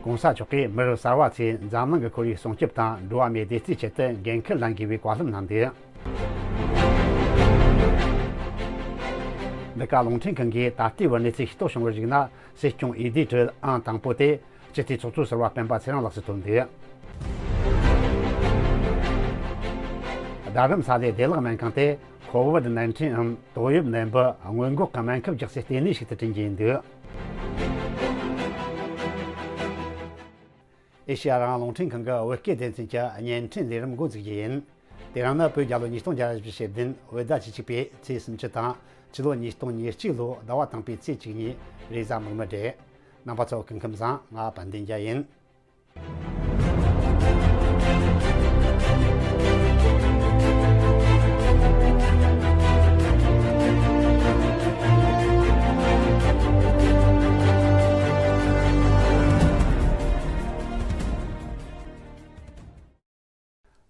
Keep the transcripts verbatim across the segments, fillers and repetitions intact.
༸གོང་ས་མཆོག་གིས་མི་རབས་གསར་བ་ཚོས་འཛམ་གླིང་གི་ཁོར་ཡུག་སྲུང་སྐྱོབ་དང་འགྲོ་བ་མིའི་བདེ་སྐྱིད་ཆེད་དུ་འགན་འཁུར་ལེན་དགོས་པའི་བཀའ་སློབ་གནང་འདུག་འདི་ག་རླུང་འཕྲིན་ཁང་གིས་ད་ལྟའི་བར་གནས་ཚུལ་ཤེས་རྟོགས་བྱུང་བར་གཞིགས་ན། སྲིད་སྐྱོང་འོས་བསྡུའི་ཁྲོད་ཨང་དང་པོ་དེ་སྤྱི་འཐུས་ཚོགས་གཙོ་ཟུར་པ་སྤེན་པ་ཚེ་རིང་ལགས་སུ་ཐོན་འདུག་རྡ་རམ་ས་ལའི་བདེ་བླག་སྨན་ཁང་དེ་ཁོ་ཝིད་ནའིན་ཊིན་འམ་ཏོག་དབྱིབས་ནད་འབུ་སྔོན་འགོག་གི་སྨན་ཁབ་རྒྱག་སའི་ལྟེ་གནས་ཤིག་ཏུ་བསྐྲུན་རྒྱུ་ཡིན་འདུག་ཨེ་ཤེ་ཡ་རང་དབང་རླུང་འཕྲིན་ཁང་གི་བོད་སྐད་སྡེ་ཚན་གྱི་བརྙན་འཕྲིན་ལས་རིམ་འགོ་འཛུགས་རྒྱུ་ཡིན། དེ་རིང་ནི་བོད་རྒྱལ་ལོ་ཉིས་སྟོང་བརྒྱ་བཞི་བཅུ་ཞེ་བདུན་བོད་ཟླ་བཅུ་གཅིག་པའི་ཚེས་སུམ་ཅུ་དང་ཕྱི་ལོ་ཉིས་སྟོང་ཉེར་གཅིག་ལོའི་ཟླ་བ་དང་པོའི་ཚེས་གཅིག་ཉིན་རེས་གཟའ་མིག་དམར་རེད། རྣམ་པ་ཚོ་སྐུ་ཁམས་བཟང་། ང་དཔལ་ལྡན་རྒྱལ་ཡིན།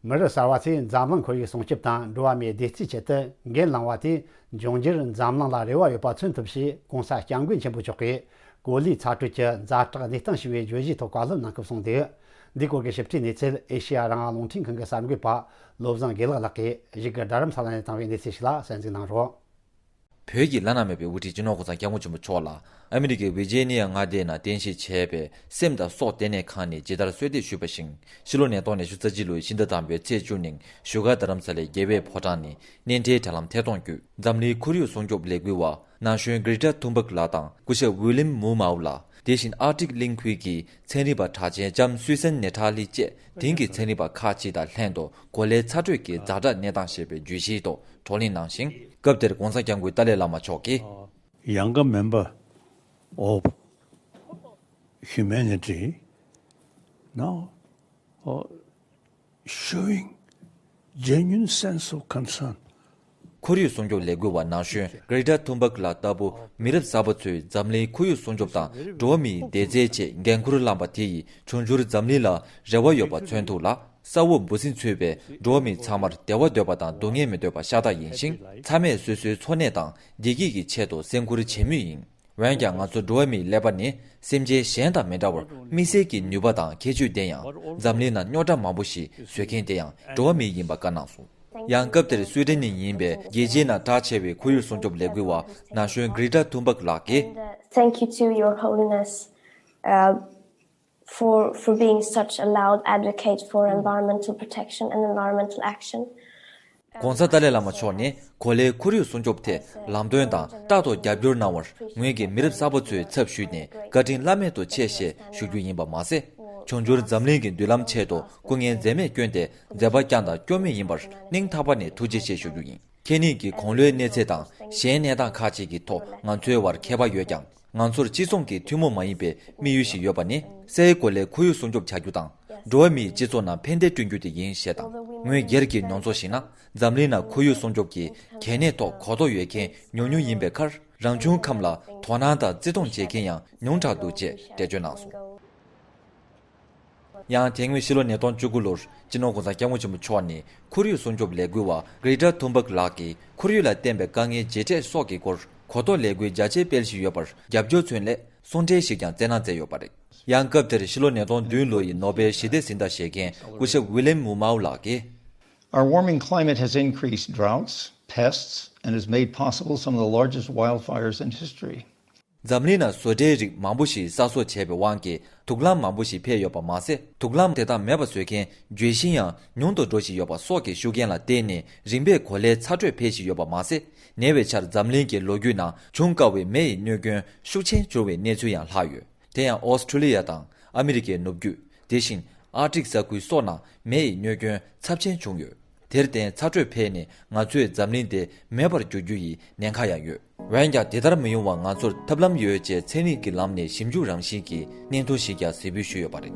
མི་རབས་གསར་བ་ཚོས་འཛམ་གླིང་ཁོར་ཡུག་སྲུང་སྐྱོབ་དང་འགྲོ་བ་མིའི་བདེ་སྐྱིད་ཆེད་དུ་འགན་བླངས་པ་དེས་འབྱུང་འགྱུར་འཛམ་གླིང་ལ་རེ་བ་ཡོད་པ་མཚོན་ཐུབ་ཞེས་༸གོང་ས་༸སྐྱབས་མགོན་ཆེན་པོ་མཆོག་གིས་གོ་ལའི་ཚ་དྲོད་ཀྱི་ཛ་དྲག་གནས་སྟངས་ཞེས་པའི་བརྗོད་གཞིའི་ཐོག་བཀའ་སློབ་གནང་སྐབས་གསུངས་འདུག་འདིའི་སྐོར་གྱི་ཞིབ་ཕྲའི་གནས་ཚུལ་ཨེ་ཤེ་ཡ་རང་དབང་རླུང་འཕྲིན་ཁང་གི་གསར་འགོད་པ་བློ་བཟང་དགེ་ལེགས་ལགས་ཀྱིས་གཞུག་གི་རྡ་རམ་ས་ལ་ནས་བཏང་བའི་གནས་ཚུལ་ཞིག་ལ་གསན་གཟིགས་གནང་རོགས། བོད་ཀྱི་བླ་ན་མེད་པའི་དབུ་ཁྲིད་སྤྱི་ནོར་༸གོང་ས་༸སྐྱབས་མགོན་ཆེན་པོ་མཆོག་ལ་ཨ་མི་རི་ཀའི་ཝི་ཇི་ནི་ཡ་མངའ་སྡེ་ནང་རྟེན་གཞི་བྱས་པའི་སེམས་དང་སྲོག་ལྟེ་གནས་ཁང་ནས་ཇི་ལྟར་གསོལ་འདེབས་ཞུས་པ་བཞིན། ཕྱི་ལོ་ཉིས་སྟོང་ཉི་ཤུ་རྩ་གཅིག་ལོའི་ཕྱི་ཟླ་དང་པོའི་ཚེས་བཅུ་ཉིན་བཞུགས་སྒར་རྡ་རམ་ས་ལའི་རྒྱལ་བའི་ཕོ་བྲང་ནས་མནན་ཁྲལ་དྲ་ལམ་ཐད་གཏོང་བརྒྱུད་འཛམ་གླིང་ཁོར་ཡུག་སྲུང་སྐྱོབ་ལས་འགུལ་བ་ན་གཞོན་Greta Thunberg་ལགས་དང་སྐུ་ཞབས་Willem Murnau་ལགས། དེ་བཞིན་ཨར་ཀྲིག་གླིང་ཁུལ་གྱི་ཚན་རིག་པ་གྲགས་ཅན་ལྕམ་Susan Natali་བཅས་དེང་གི་ཚན་རིག་པ་ཁག་ཅིག་དང་ལྷན་དུ་གོ་ལའི་ཚ་དྲོད་ཀྱི་ཛ་དྲག་གནས་སྟངས་ཞེས་པའི་བརྗོད་གཞིའི་ཐོག་བགྲོ་གླེང་གནང་ཞིང་། སྐབས་དེར་༸གོང་ས་༸སྐྱབས་མགོན་ཏཱ་ལའི་བླ་མ་མཆོག་གིས། Younger member of humanity now, uh, showing genuine sense of concern. ཁོར་ཡུག་སྲུང་སྐྱོབ་ལས་འགུལ་བ་ན་གཞོན་Greta Thunberg་ལགས་ལྟ་བུ་མི་རབས་གསར་པ་ཚོས་འཛམ་གླིང་ཁོར་ཡུག་སྲུང་སྐྱོབ་དང་འགྲོ་བ་མིའི་བདེ་རྩའི་ཆེད་འགན་འཁུར་བླངས་པ་དེ་ཡིས་འབྱུང་འགྱུར་འཛམ་གླིང་ལ་རེ་བ་ཡོད་པ་མཚོན་ཐུབ་ལ། གསལ་བོ་འབུ་སྲིན་ཚུད་པའི་འགྲོ་བ་མི་ཚང་མར་བདེ་བ་འདོད་པ་དང་སྡུག་བསྔལ་མི་འདོད་པ་ཤ་སྟག་ཡིན་ཞིང་། ཚང་མས་སོ་སོའི་འཚོ་གནས་དང་བདེ་སྐྱིད་ཀྱི་ཆེད་དུ་སེམས་ཁུར་བྱེད་མུས་ཡིན། འོན་ཀྱང་ང་ཚོ་འགྲོ་བ་མིའི་ཀླད་པ་ནི་སེམས་ཅན་གཞན་དང་མི་འདྲ་བར་དམིགས་བསལ་གྱི་ནུས་པ་དང་ཁྱད་ཆོས་ལྡན་ཡང་། འཛམ་གླིང་ནང་རྙོག་དྲ་མང་པོ་ཞིག་བཟོ་མཁན་དེ་ཡང་འགྲོ་བ་མི་ཡིན་པ་བཀའ་གནང་སོང་། ཡང་སྐབས་དེར་སུའེ་ཏེན་ནས་ཡིན་པའི་རྒྱལ་སྤྱིའི་ནང་གྲགས་ཆེ་བའི་ཁོར་ཡུག་སྲུང་སྐྱོབ་ལས་འགུལ་བ་ན་གཞོན་Greta Thunberg་ལགས་ཀྱིས། And, uh, thank you to Your Holiness, uh, for, for being such a loud advocate for environmental protection and environmental action. ༸གོང་ས་ཏཱ་ལའི་བླ་མ་མཆོག་ནས་གོ་ལའི་ཁོར་ཡུག་སྲུང་སྐྱོབ་ཐད་ལམ་སྟོན་དང་རྟག་ཏུ་རྒྱབ་སྐྱོར་གནང་བར་ངོས་ཀྱིས་མི་རབས་གསར་པ་ཚོའི་ཚབ་ཞུས་ནས་བཀའ་དྲིན་བླ་མེད་དུ་ཆེ་ཞེས་ཞུ་རྒྱུ་ཡིན་པ་མ་ཟད། འབྱུང་འགྱུར་འཛམ་གླིང་གི་མདུན་ལམ་ཆེད་དུ་སྐུ་ངལ་འཛེམས་མེད་བསྐྱོན་ཏེ་མཛད་པ་བསྐྱངས་དང་སྐྱོན་མེད་ཡིན་པར་སྙིང་ཐག་པ་ནས་ཐུགས་རྗེ་ཆེ་ཞུ་རྒྱུ་ཡིན། ཁེ་ཉིན་གྱི་དགུང་ལོའི་གནས་ཚད་དང་གཞན་གནས་སྟངས་ཁག་ཅིག་གི་ཐོག་ང་ཚོའི་བར་ཁྱད་པར་ཡོད་ཀྱང་། ང་ཚོར་གཅིག་མཚུངས་ཀྱི་ཐུན་མོང་མ་ཡིན་པའི་དམིགས་ཡུལ་ཞིག་ཡོད་པ་ནི་སའི་གོ་ལའི་ཁོར་ཡུག་སྲུང་སྐྱོབ་བྱ་རྒྱུ་དང་། འགྲོ་བ་མིའི་སྤྱི་ཚོགས་ནང་ཕན་བདེ་བསྐྲུན་རྒྱུ་དེ་ཡིན་ཞེས་དང་། ངོས་སྒེར་གྱི་མྱོང་ཚོར་ཞིག་ན། འཛམ་གླིང་ནང་ཁོར་ཡུག་སྲུང་སྐྱོབ་ཀྱི་གལ་གནད་ཐོག་གོ་རྟོགས་ཡོད་མཁན་ཉུང་ཉུང་ཡིན་པའི་ཁར། རང་བྱུང་ཁམས་ལ་དོ་སྣང་དང་བརྩི་མཐོང་བྱེད་མཁན་ཡང་ཉུང་དྲགས་འདུག་ཅེས་འགྲེལ་བརྗོད་གནང་སོང་། ཡང་དེ་སྔོན་ཕྱི་ལོ་ཉིས་སྟོང་བཅུ་དགུ་ལོར་སྤྱི་ནོར་༸གོང་ས་༸སྐྱབས་མགོན་ཆེན་པོ་མཆོག་ནས་ཁོར་ཡུག་སྲུང་སྐྱོབ་ལས་འགུལ་བ་Greta Thunberg་ལགས་ཀྱིས་ཁོར་ཡུག་ལ་བརྟེན་པའི་དཀའ་ངལ་ཇེ་འཕྲད་སོགས་ཀྱི་སྐོར་གོ་རྟོགས་ལས་འགུལ་རྒྱ་ཆེའི་སྤེལ་བཞིན་ཡོད་པར་རྒྱབ་སྐྱོར་མཚོན་སླད་གསུང་འཕྲིན་ཞིག་ཀྱང་བསྩལ་གནང་མཛད་ཡོད་པ་རེད། ཡང་སྐབས་དེར་ཕྱི་ལོ་ཉིས་སྟོང་བདུན་ལོ་ཡི་ནོ་སྦེལ་ཞི་བདེ་གཟེངས་རྟགས་བཞེས་མཁན་སྐུ་ཞབས་Willem Murnau་ལགས་ཀྱིས། Our warming climate has increased droughts, pests, and has made possible some of the largest wildfires in history. འཛམ་གླིང་ན་བཟོ་གྲྭའི་རིགས་མང་པོ་ཞིག་གསར་བཟོ་བྱས་པའི་དབང་གིས་དུག་རླངས་མང་པོ་ཞིག་འཕེལ་ཡོད་པ་མ་ཟད། དུག་རླངས་དེ་དག་མེད་པ་བཟོ་མཁན་གྱོད་གཞི་ཡང་ཉུང་དུ་འགྲོ་བཞིན་ཡོད་པ་སོགས་ཀྱི་ཤུགས་རྐྱེན་ལ་བརྟེན་ནས་རིམ་པས་གོ་ལའི་ཚ་དྲོད་འཕེལ་བཞིན་ཡོད་པ་མ་ཟད། ཉེ་བའི་ཆར་འཛམ་གླིང་གི་ལོ་རྒྱུས་ནང་བྱུང་དཀའ་བའི་མེ་ཡི་གནོད་སྐྱོན་ཤུགས་ཆེན་བྱུང་བའི་གནས་ཚུལ་ཡང་ལྷག་ཡོད། དེ་ཡང་ཨོ་སི་ཁྲུ་ལི་ཡ་དང་ཨ་མི་རི་ཀའི་ནུབ་རྒྱུད། དེ་བཞིན་ཨར་ཀྲིག་ས་ཁུལ་སོགས་ནང་མེ་ཡི་གནོད་སྐྱོན་ཚབས་ཆེན་བྱུང་ཡོད། དེར་བརྟེན་ཚ་དྲོད་འཕེལ་ནས་ང་ཚོས་འཛམ་གླིང་འདི་མེད་པར་འགྱུར་རྒྱུ་ཡི་ཉེན་ཁ་ཡང་ཡོད། འོན་ཀྱང་དེ་ལྟར་མི་ཡོང་བར་ང་ཚོར་ཐབས་ལམ་ཡོད་ཅེས་ཚན་རིག་གི་ལམ་ནས་ཞིབ་འཇུག་རང་བཞིན་གྱི་བརྙན་ཐུང་ཞིག་ཀྱང་གཟིགས་འབུལ་ཞུས་ཡོད་པ་རེད།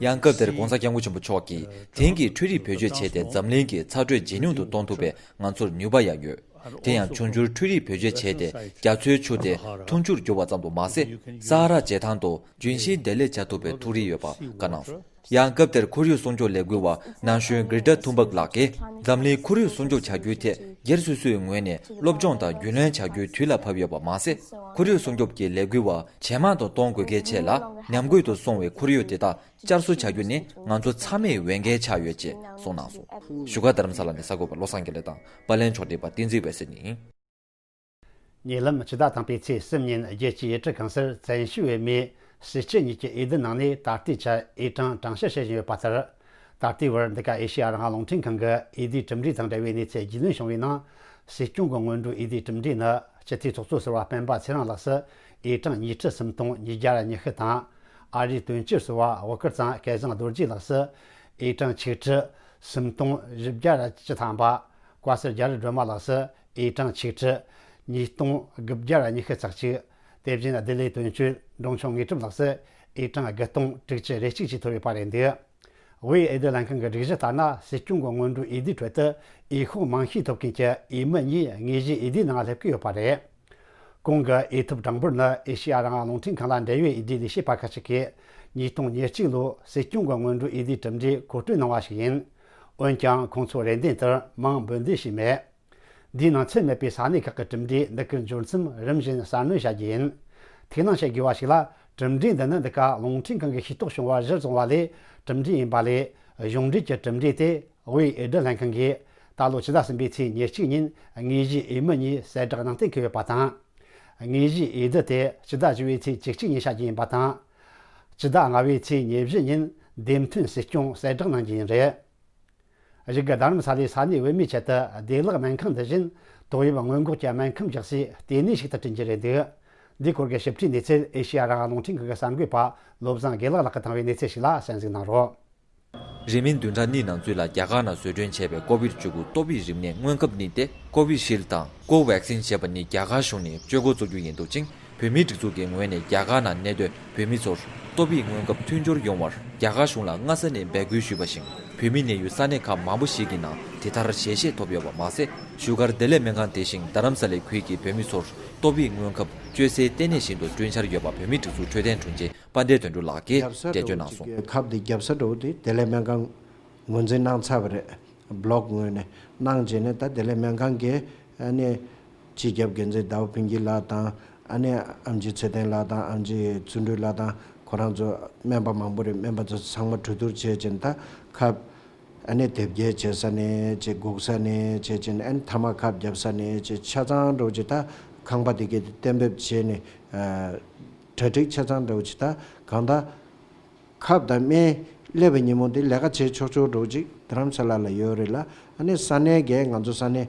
ཡང་སྐབས་དེར་༸གོང་ས་༸སྐྱབས་མགོན་ཆེན་པོ་མཆོག་གིས་དེང་གི་འཕྲུལ་རིག་བེད་སྤྱོད་བྱས་ཏེ་འཛམ་གླིང་གི་ཚ་དྲོད་ཇེ་ཉུང་དུ་གཏོང་ཐུབ་པའི་ང་ཚོར་ནུས་པ་ཡང་ཡོད། དེ་ཡང་འབྱུང་འགྱུར་འཕྲུལ་རིག་བེད་སྤྱོད་བྱས་ཏེ་རྒྱ་མཚོའི་ཆུ་དེ་འཐུང་ཆུར་འགྱུར་བ་ཙམ་དུ་མ་ཟད། ས་ཧ་ར་བྱེ་ཐང་དུ་ལྗོན་ཤིང་འདེབས་ལས་བྱ་ཐུབ་པའི་ཐུགས་རེ་ཡོད་པ་བཀའ་གནང་སོང་། ཡང་སྐབས་དེར་ཁོར་ཡུག་སྲུང་སྐྱོབ་ལས་འགུལ་བ་ན་གཞོན་གྷི་རེ་ཊ་ཐུན་བྷག་ལགས་ཀྱིས། འཛམ་གླིང་ཁོར་ཡུག་སྲུང་སྐྱོབ་བྱ་རྒྱུའི་ཐད་སྒེར་སོ་སོའི་ངོས་ནས་སློབ་སྦྱོང་དང་རྒྱུས་ལོན་བྱ་རྒྱུའི་དུས་ལ་བབ་ཡོད་པ་མ་ཟད། ཁོར་ཡུག་སྲུང་སྐྱོབ་ཀྱི་ལས་འགུལ་བ་ཇེ་མང་དུ་གཏོང་དགོས་གལ་ཆེ་ལ། ཉམས་རྒུད་དུ་སོང་བའི་ཁོར་ཡུག་དེ་དག་བསྐྱར་གསོ་བྱ་རྒྱུ་ནི་ང་ཚོ་ཚང་མའི་འོས་འགན་ཆགས་ཡོད་ཅེས་གསུངས་གནང་སོང་། བཞུགས་སྒར་རྡ་རམ་ས་ལ་ནས་གསར་འགོད་པ་བློ་བཟང་དགེ་ལེགས་དང་། པར་ལེན་ཕྱོགས་སྒྲིག་པ་བསྟན་འཛིན་འོད་ཟེར་ཡིན། ཉེ་ལམ་ཕྱི་ཟླ་དང་པོའི་ཚེས་གསུམ་ཉིན་རྒྱལ་སྤྱིའི་ཡུལ་གྲུ་གང་སར་བཙན་བྱོལ་བའི་མི་སུམ་ཅུ་གཉིས་ཀྱི་འོས་བསྡུ་ནང་ནས་ད་ལྟའི་ཆར་འོས་གྲངས་གྲངས་བཤེར་བྱེད་བཞིན་ཡོད་པ་ལྟར། ད་ལྟའི་བར་འདི་ག་ཨེ་ཤེ་ཡ་རང་དབང་རླུང་འཕྲིན་ཁང་གི་འོས་བསྡུའི་གྲུབ་འབྲས་དང་འབྲེལ་བའི་གནས་ཚུལ་རྒྱུས་ལོན་བྱུང་བའི་ནང་། སྲིད་སྐྱོང་གི་སྔོན་འགྲོའི་འོས་བསྡུའི་གྲུབ་འབྲས་ནི་སྤྱི་འཐུས་ཚོགས་གཙོ་ཟུར་པ་སྤེན་པ་ཚེ་རིང་ལགས་སུ་འོས་གྲངས་ཉིས་ཁྲི་སུམ་སྟོང་ཉིས་བརྒྱ་ཉི་ཤུ་དང་། ཨ་རིའི་དོན་གཅོད་ཟུར་པ་འོད་དཀར་ཚང་སྐལ་བཟང་རྡོ་རྗེ་ལགས་སུ་འོས་གྲངས་ཆིག་ཁྲི་སུམ་སྟོང་བཞི་བརྒྱ་བཅུ་ཐམ་པ། བཀའ་ཟུར་རྒྱ་རི་སྒྲོལ་མ་ལགས་སུ་འོས་གྲངས་ཆིག་ཁྲི་ཉིས་སྟོང་དགུ་བརྒྱ་ཉི་ཤུ་རྩ་གཅིག་དེ་བཞིན་བདེ་ལེགས་དོན་གཅོད་འབྲོང་ཆུང་དངོས་གྲུབ་ལགས་སུ་འོས་གྲངས་དགུ་སྟོང་དྲུག་ཅུ་རེ་གཅིག་བཅས་ཐོབ་ཡོད་པ་རེད་འདུག། དབུས་འོས་བསྡུ་ལྷན་ཁང་གི་སྒྲིག་གཞི་ལྟར་ན། སྲིད་སྐྱོང་གི་སྔོན་འགྲོའི་འོས་བསྡུའི་ཁྲོད་དུ་འོས་ཤོག་མང་ཤོས་ཐོབ་མཁན་གྱི་འོས་མི་གཉིས་དངོས་གཞིའི་འོས་བསྡུའི་ནང་སླེབས་ཀྱི་ཡོད་པ་རེད། གོང་གི་འོས་ཐོབ་གྲངས་འབོར་ནི་ཨེ་ཤེ་ཡ་རང་དབང་རླུང་འཕྲིན་ཁང་ལ་འབྲེལ་ཡོད་འོས་བསྡུའི་ལས་བྱེད་པ་ཁག་ཅིག་གིས་ཉིས་སྟོང་ཉེར་གཅིག་ལོའི་སྲིད་སྐྱོང་གི་སྔོན་འགྲོའི་འོས་བསྡུའི་གྲུབ་འབྲས་མཁོ་སྤྲོད་གནང་བ་ཞིག་ཡིན། འོན་ཀྱང་། ཁོང་ཚོས་རེ་འདུན་ལྟར་མང་འབོད་འདེད་བྱས་མེད། འདིའི་ནང་ཚུད་མེད་པའི་ས་གནས་ཁག་གི་གྲུབ་འབྲས་འདི་གའི་འབྱོར་མཚམས་རིམ་བཞིན་གསར་སྣོན་བྱ་རྒྱུ་ཡིན། ཐུགས་སྣང་བྱེད་དགོས་པ་ཞིག་ལ། གྲུབ་འབྲས་འདི་ནི་འདི་ག་རླུང་འཕྲིན་ཁང་གིས་ཤེས་རྟོགས་བྱུང་བ་གཞིར་བཟུང་བ་ལས་གྲུབ་འབྲས་ཡིན་པ་ལས། གཞུང་འབྲེལ་གྱི་གྲུབ་འབྲས་དེ་དབུས་འོས་བསྡུ་ལྷན་ཁང་གིས་ད་ལོ་ཕྱི་ཟླ་གསུམ་པའི་ཚེས་ཉེར་གཅིག་ཉིན་དངོས་གཞིའི་འོས་མི་གཉིས་གསལ་བསྒྲགས་གནང་གཏན་འཁེལ་ཡོད་པ་དང་། དངོས་གཞིའི་འོས་བསྡུ་དེ་ཕྱི་ཟླ་བཅུ་བའི་ཚེས་བཅུ་གཅིག་ཉིན་བྱ་རྒྱུ་ཡིན་པ་དང་། ཕྱི་ཟླ་ལྔ་བའི་ཚེས་ཉེར་བཞི་ཉིན་འདེམས་ཐོན་སྲིད་སྐྱོང་གསལ་བསྒྲགས་གནང་རྒྱུ་ཡིན་རེད། གཞུག་གི་རྡ་རམ་ས་ལའི་ས་གནས་བོད་མིའི་ཆེད་དུ་བདེ་བླག་སྨན་ཁང་འདི་བཞིན་ཏོག་དབྱིབས་སྔོན་འགོག་གི་སྨན་ཁབ་རྒྱག་སའི་ལྟེ་གནས་ཤིག་ཏུ་བསྐྲུན་རྒྱུ་རེད་འདུག། འདིའི་སྐོར་གྱི་ཞིབ་ཕྲའི་གནས་ཚུལ་ཨེ་ཤེ་ཡ་རང་དབང་རླུང་འཕྲིན་ཁང་གི་གསར་འགོད་པ་བློ་བཟང་དགེ་ལེགས་ལགས་ཀྱིས་བཏང་བའི་གནས་ཚུལ་ཞིག་ལ་གསན་གཟིགས་གནང་རོགས། རིང་མིན་བདུན་ཕྲག་གཉིས་ནང་ཚུད་ལ་རྒྱ་གར་ནང་བཟོ་སྐྲུན་བྱས་པའི་ཀོ་བིཌ་བཅུ་དགུ་ཏོག་དབྱིབས་རིམས་ནད་སྔོན་ཁབ་གཉིས་ཏེ་ཀོ་བི་ཤིལ་དང་ཀོ་ཝེག་སིན་ཞེས་པ་གཉིས་རྒྱ་གར་གཞུང་ནས་སྤྱོད་འགོ་བཙུགས་རྒྱུ་ཡིན་འདུག་ཅིང་། བོད་མིའི་སྒྲིག་འཛུགས་ཀྱི་ངོས་ནས་རྒྱ་གར་ནང་གནས་སྡོད་བོད་མི་ཚོར་ཏོག་དབྱིབས་སྔོན་ཁབ་མཐུན་སྦྱོར་ཡོང་བར་རྒྱ་གར་གཞུང་ལ་སྔ་ས་ནས་འབོད་སྐུལ་ཞུས་པ་བཞིན། བོད་མི་གནས་ཡུལ་ས་གནས་ཁག་མང་པོ་ཞིག་གི་ནང་དེ་ལྟར་ཞལ་བཞེས་ཐོབ་ཡོད་པ་མ་ཟད། བཞུགས་སྒར་བདེ་ལེགས་སྨན་ཁང་དེ་བཞིན་རྡ་རམ་ས་ལའི་ཁུལ་གྱི་བོད་མི་ཚོར་ཏོག་དབྱིབས་སྔོན་ཁབ་སྤྱོད་སའི་ལྟེ་གནས་ཤིག་ཏུ་བསྐྲུན་འཆར་ཡོད་པ་བོད་མིའི་སྒྲིག་འཛུགས་འཕྲོད་བསྟེན་དྲུང་ཆེ་དཔལ་ལྡན་དོན་གྲུབ་ལགས་ཀྱིས་འགྲེལ་བརྗོད་གནང་སོང་། ཁབ་དེ་བརྒྱབ་ས་འདྲ་བོ་དེ་བདེ་ལེགས་སྨན་ཁང་ངོས་འཛིན་གནང་ཚར་བ་རེད། བྷི་ལོག་ངོས་ནས་གནང་རྗེས་ནས་ད་བདེ་ལེགས་སྨན་ཁང་གིས་ཨ་ནི་སྤྱི་ཁྱབ་འགན་འཛིན་ཟླ་བ་ཕུན་སྐྱིད་ལགས་དང་ཨ་ནི་ཨེམ་ཆི་ཚེ་བརྟན་ལགས་དང་ཨེམ་ཆི་བརྩོན་འགྲུས་ལགས་དང་ཁོ་རང་ཚོ་སྨན་པ་མང་པོ་རེད། སྨན་པ་ཚོ་ཚང་མ་གྲོས་བསྡུར་བྱས་རྗེས་ད་ཁབ་ཨ་ནི་དེབ་སྐྱེལ་བྱེད་ས་ནས་བྱས་སྒུག་ས་ནས་བྱས་རྗེས་ཨ་ནི་མཐའ་མ་ཁབ་བརྒྱབ་ས་ནས་བྱས་ཆ་ཚང་འགྲོ་རྗེས་ད་ཁང་པ་དེ་གས་དེ་གཏན་འབེབས་བྱས་ནས་གྲ་སྒྲིག་ཆ་ཚང་འགྲོ་རྗེས་ད་གང་ལྟར། ཁབ་དང་སྨན་སླེབས་པའི་ཉིན་མོ་དེ་ལས་ཀ་བྱེད་ཆོག་ཆོག་འགྲོ་ཅིག་རྡ་རམ་ས་ལ་ལ་ཡོད་རེད་ལ། ཨ་ནི་ས་གནས་གས་ང་ཚོ་ས་གནས་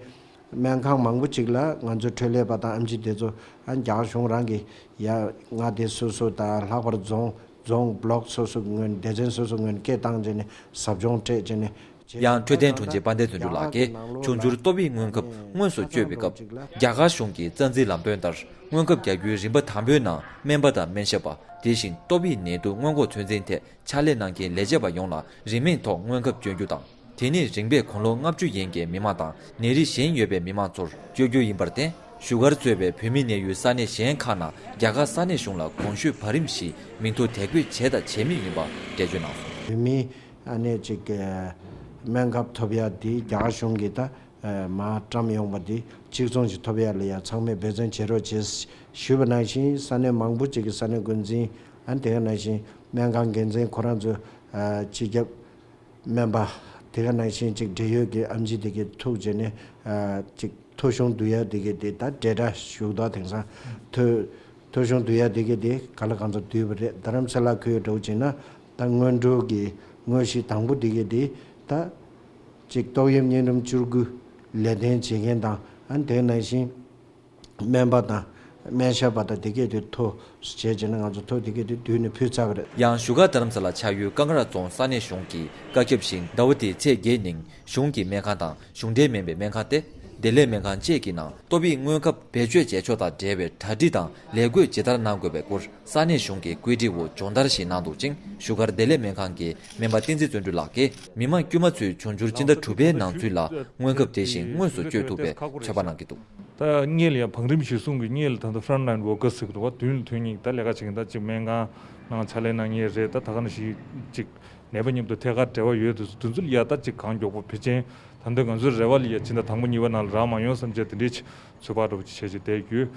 སྨན་ཁང་མང་པོ་ཅིག་ལ་ང་ཚོ་འཕྲོད་ལས་པ་དང་ཨེམ་ཆི་དེ་ཚོ་ཨ་རྒྱ་གར་གཞུང་རང་གི་ཡ་མངའ་སྡེ་སོ་སོ་དང་ལྷག་པར་རྫོང་རྫོང་བྷི་ལོག་སོ་སོ་ངོས་སྡེ་ཚན་སོ་སོ་ངོས་སྐད་བཏང་བྱས་ནས་ཟབ་སྦྱོང་སྤྲད་བྱས་ནས་བྱས། ཡང་འཕྲོད་བསྟེན་དྲུང་ཆེ་དཔལ་ལྡན་དོན་གྲུབ་ལགས་ཀྱིས་འབྱུང་འགྱུར་ཏོག་དབྱིབས་སྔོན་ཁབ་དངོས་སུ་སྤྱོད་པའི་སྐབས་རྒྱ་གར་གཞུང་གི་རྩ་འཛིན་ལམ་སྟོན་ལྟར་སྔོན་ཁབ་རྒྱག་རྒྱུའི་རིམ་པ་དང་པོའི་ནང་སྨན་པ་དང་སྨན་ཞབས་པ། དེ་བཞིན་ཏོག་དབྱིབས་ནད་དུག་སྔོན་འགོག་ཚོད་འཛིན་ཐད་ཕྱག་ལས་གནང་མཁན་ལས་བྱེད་པ་ཡོངས་ལ་རིན་མེད་ཐོག་སྔོན་ཁབ་སྤྱོད་རྒྱུ་དང་། དེ་ནི་རིམ་པས་དགུང་ལོ་ལྔ་བཅུ་ཡན་གྱི་མི་མང་དང་ནད་རིགས་གཞན་ཡོད་པའི་མི་མང་ཚོར་སྤྱོད་རྒྱུ་ཡིན་པར་བརྟེན། བཞུགས་སྒར་གཙོས་པའི་བོད་མི་གནས་ཡུལ་ས་གནས་གཞན་ཁག་ནང་རྒྱ་གར་ས་གནས་གཞུང་ལ་གོང་ཞུས་བར་རིམ་བཞིན་མིང་ཐོ་དེབ་འགོད་བྱས་དང་བྱེད་མུས་ཡིན་པ་འགྲེལ་བརྗོད་གནང་སོང་། བོད་མི་ཨ་ནེ་ཅིག་སྨན་ཁབ་ཐོབ་ཡ་འདི་རྒྱ་གར་གཞུང་གིས་ད་མར་བཀྲམ་ཡོང་བ་འདི་གཅིག་མཚུངས་ཤིག་ཐོབ་ཡ་ལ་ཡ་ཚང་མས་འབད་བརྩོན་བྱེད་རོགས་བྱེད་ཞུས་པ་ནང་བཞིན་ས་གནས་མང་པོ་ཅིག་གི་ས་གནས་འགོ་འཛིན་ཨ་དེ་ག་ནང་བཞིན་སྨན་ཁང་འགན་འཛིན་ཁོ་རང་ཚོ་སྤྱི་ཁྱབ་སྨན་པ་དེ་ག་ནང་བཞིན་ཅིག་འབྲེལ་ཡོད་ཀྱི་ཨེམ་ཆི་དེ་གའི་ཐུག་བྱས་ནས་ཅིག་ཐོ་གཞུང་བསྡུ་ཡ་དེ་གའི་དེ་ད་འབྲེལ་སྒྲ་ཞུགས་དོ། དེང་སང་ཐོ་ཐོ་གཞུང་བསྡུ་ཡ་དེ་གའི་དེ་ག་ལ་གང་ཚོ་བསྡུས་པ་རེད། རྡ་རམ་ས་ལ་ཁུལ་འགྲོ་བྱས་ན་ད་སྔོན་འགྲོ་གི་དངོས་གཞི་དང་པོ་དེ་གའི་དེ་ད་ཅིག་ཏོག་དབྱིབས་གཉན་རིམས་བཅུ་དགུ་ལས་དོན་བྱེད་མཁན་དང་ཨ་དེ་ནང་བཞིན་སྨན་པ་དང་སྨན་ཞབས་པ་དང་དེ་གས་དེ་ཐོ་བྱས་བྱས་ན་ང་ཚོ་ཐོ་དེ་གས་དེ་བསྡུས་ནས་ཕུལ་ཚར་བ་རེད། ཡང་བཞུགས་སྒར་རྡ་རམ་ས་ལ་ཆགས་ཡུལ་ཀང་ར་རྫོང་ས་གནས་གཞུང་གིས་བཀའ་ཁྱབ་བཞིན་ཟླ་བ་འདིའི་ཚེས་བརྒྱད་ཉིན་གཞུང་གི་སྨན་ཁང་དང་གཞུང་འབྲེལ་མིན་པའི་སྨན་ཁང་སྟེ་བདེ་ལེགས་སྨན་ཁང་བཅས་ཀྱི་ནང་ཏོག་དབྱིབས་སྔོན་ཁབ་བེད་སྤྱོད་བྱེད་ཕྱོགས་དང་འབྲེལ་བའི་གྲ་སྒྲིག་དང་ལས་བགོས་ཇི་ལྟར་གནང་དགོས་པའི་སྐོར་ས་གནས་གཞུང་གིས་བཀོད་སྒྲིག་འོག་སྦྱོང་བརྡར་ཞིག་གནང་འདུག་ཅིང་། བཞུགས་སྒར་བདེ་ལེགས་སྨན་ཁང་གི་སྨན་པ་བསྟན་འཛིན་བརྩོན་འགྲུས་ལགས་ཀྱིས་མི་མང་དཀྱུས་མ་ཚོས་འབྱུང་འགྱུར་སྤྱི་ཟླ་དྲུག་པའི་ནང་ཚུད་ལ་སྔོན་ཁབ་དེ་བཞིན་དངོས་སུ་སྤྱོད་ཐུབ་པའི་ཚོད་དཔག་གནང་གི་འདུག། ད་སྔོན་ལ་ཡང་བང་རིམ་གཞིར་བཟུང་གི་སྔོན་ལ་ད་ལྟ་front line workers་ཟེར་གི་འདུག་བ། མདུན་ལ་ཐོན་མཁན་ད་ལས་ཀ་བྱེད་མཁན་ད་ཅིག་སྨན་ཁང་ནང་ཕྱག་ལས་གནང་མཁན་རེད། ད་ད་ག་ནང་བཞིན་ཅིག་ ནད་པ་མཉམ་དུ་ཐད་ཀར་འབྲེལ་བ་ཡོད་དུས་སུ་དེ་ཚོ་ལ་ཡ་ད་ཅིག་གང་མགྱོགས་པོ་ཕལ་ཆེར་ད་ལྟ་ང་ཚོའི་རེ་བ་ལ་ཡ་ཕྱི་ཟླ་དང་པོ་གཉིས་པ་ནང་ལ་རག་མ་ཡོང་བསམ་བྱས་དེ་འདྲའི་ཚོད་དཔག་འདྲ་པོ་ཅིག་བྱས་བྱས་བསྡད་ཡོད།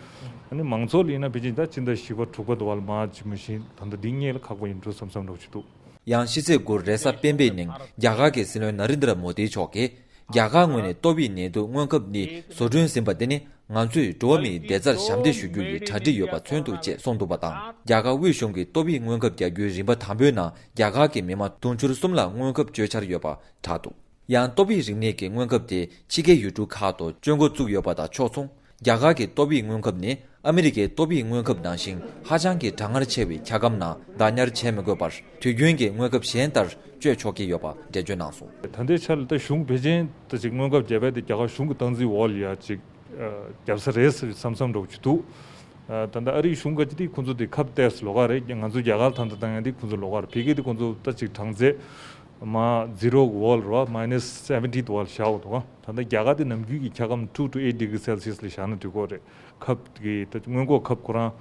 ཨ་ནི་མང་ཚོགས་ལ་ཡིན་ན་ཕལ་ཆེར་ད་ཕྱི་ཟླ་བཞི་པ་དྲུག་པ་དུ་བ་ལ་མར་ཅིག་མ་གཞི་ད་ལྟ་འདི་སྔས་ལ་ཁག་པོ་ཡིན་འགྲོ་བསམ་བསམ་འདྲ་པོ་ཅིག་འདུག། ཡང་ཕྱི་ཚེས་དགུར་རེས་གཟའ་སྤེན་པའི་ཉིན་རྒྱ་གར་གྱི་སྲིད་བློན་ན་རེན་དྲ་མོ་དི་མཆོག་གིས། རྒྱ་གར་ངོས་ནས་ཏོག་དབྱིབས་ནད་དུག་སྔོན་ཁབ་འདི་བཟོ་སྐྲུན་ཟིན་པ་དེ་ནི་ང་ཚོས་འགྲོ་བ་མིའི་བདེ་རྩར་ཞབས་འདེགས་ཞུ་རྒྱུ་ཡི་གྲ་སྒྲིག་ཡོད་པ་མཚོན་ཐུབ་ཅེས་གསུངས་འདུག་པ་དང་། རྒྱ་གར་དབུས་གཞུང་གིས་ཏོག་དབྱིབས་སྔོན་ཁབ་རྒྱག་རྒྱུའི་རིམ་པ་དང་པོའི་ནང་རྒྱ་གར་གྱི་མི་མང་དུང་ཕྱུར་གསུམ་ལ་སྔོན་ཁབ་བཅོལ་འཆར་ཡོད་པ་བསྒྲགས་འདུག། ཡང་ཏོག་དབྱིབས་རིམས་ནད་ཀྱི་སྔོན་ཁབ་དེ་ཕྱི་རྒྱལ་ཡུལ་གྲུ་ཁག་ཏུ་སྤྱོད་འགོ་བཙུགས་ཡོད་པ་དང་ཕྱོགས་མཚུངས། རྒྱ་གར་གྱི་ཏོག་དབྱིབས་སྔོན་ཁབ་ནི་ཨ་མི་རི་ཀའི་ཏོག་དབྱིབས་སྔོན་ཁབ་ནང་བཞིན་ཧ་ཅང་གི་གྲང་ངར་ཆེ་བའི་འཁྱགས་སྒམ་ནང་བདག་ཉར་བྱེད་མི་དགོས་པར་དུས་རྒྱུན་གྱི་སྔོན་ཁབ་གཞན་ལྟར་སྤྱོད་ཆོག་གི་ཡོད་པ་འགྲེལ་བརྗོད་གནང་སོང་། ད་ལྟའི་ཆར་ལ་ད་གཞུང་ཕལ་ཆེར་ད་ཅིག་སྔོན་ཁབ་བརྒྱབ་པ་དེ་རྒྱ་གར་གཞུང་གི་སྟངས་འཛིན་འོག་ལ་ཡ་ཅིག་བརྒྱབ་ས་རེད་བསམ་བསམ་འདྲ་པོ་ཅིག་འདུག། ད་ལྟ་ཨ་རིའི་གཞུང་ག་ཅིག་དེ་ཁོང་ཚོ་དེ་ཁབ་ཏོག་ཙམ་ལོགས་ཀ་རེད། ང་ཚོ་རྒྱ་གར་ད་ལྟ་བཏང་ཡ་དེ་ཁོང་ཚོ་ལོགས་ཀ་རེད། ཕ་གི་དེ་ཁོང་ཚོ་ད་ཅིག་གྲངས་ཚད་མ་ཛི་རོ་གི་འོག་ལ་རེད་བ། མའི་ནས་སེ་ཝེན་ཊི་འོག་ལ་བཞག་འདུག་ག། ད་ལྟ་རྒྱ་གར་དེ་ནམ་རྒྱུན་གྱི་འཁྱགས་སྒམ་two to eight degree Celsius ལ་བཞག་ན་འགྲིག་གི་རེད། ཁབ་གི་ད་སྔོན་འགོག་ཁབ་ཁོ་རང་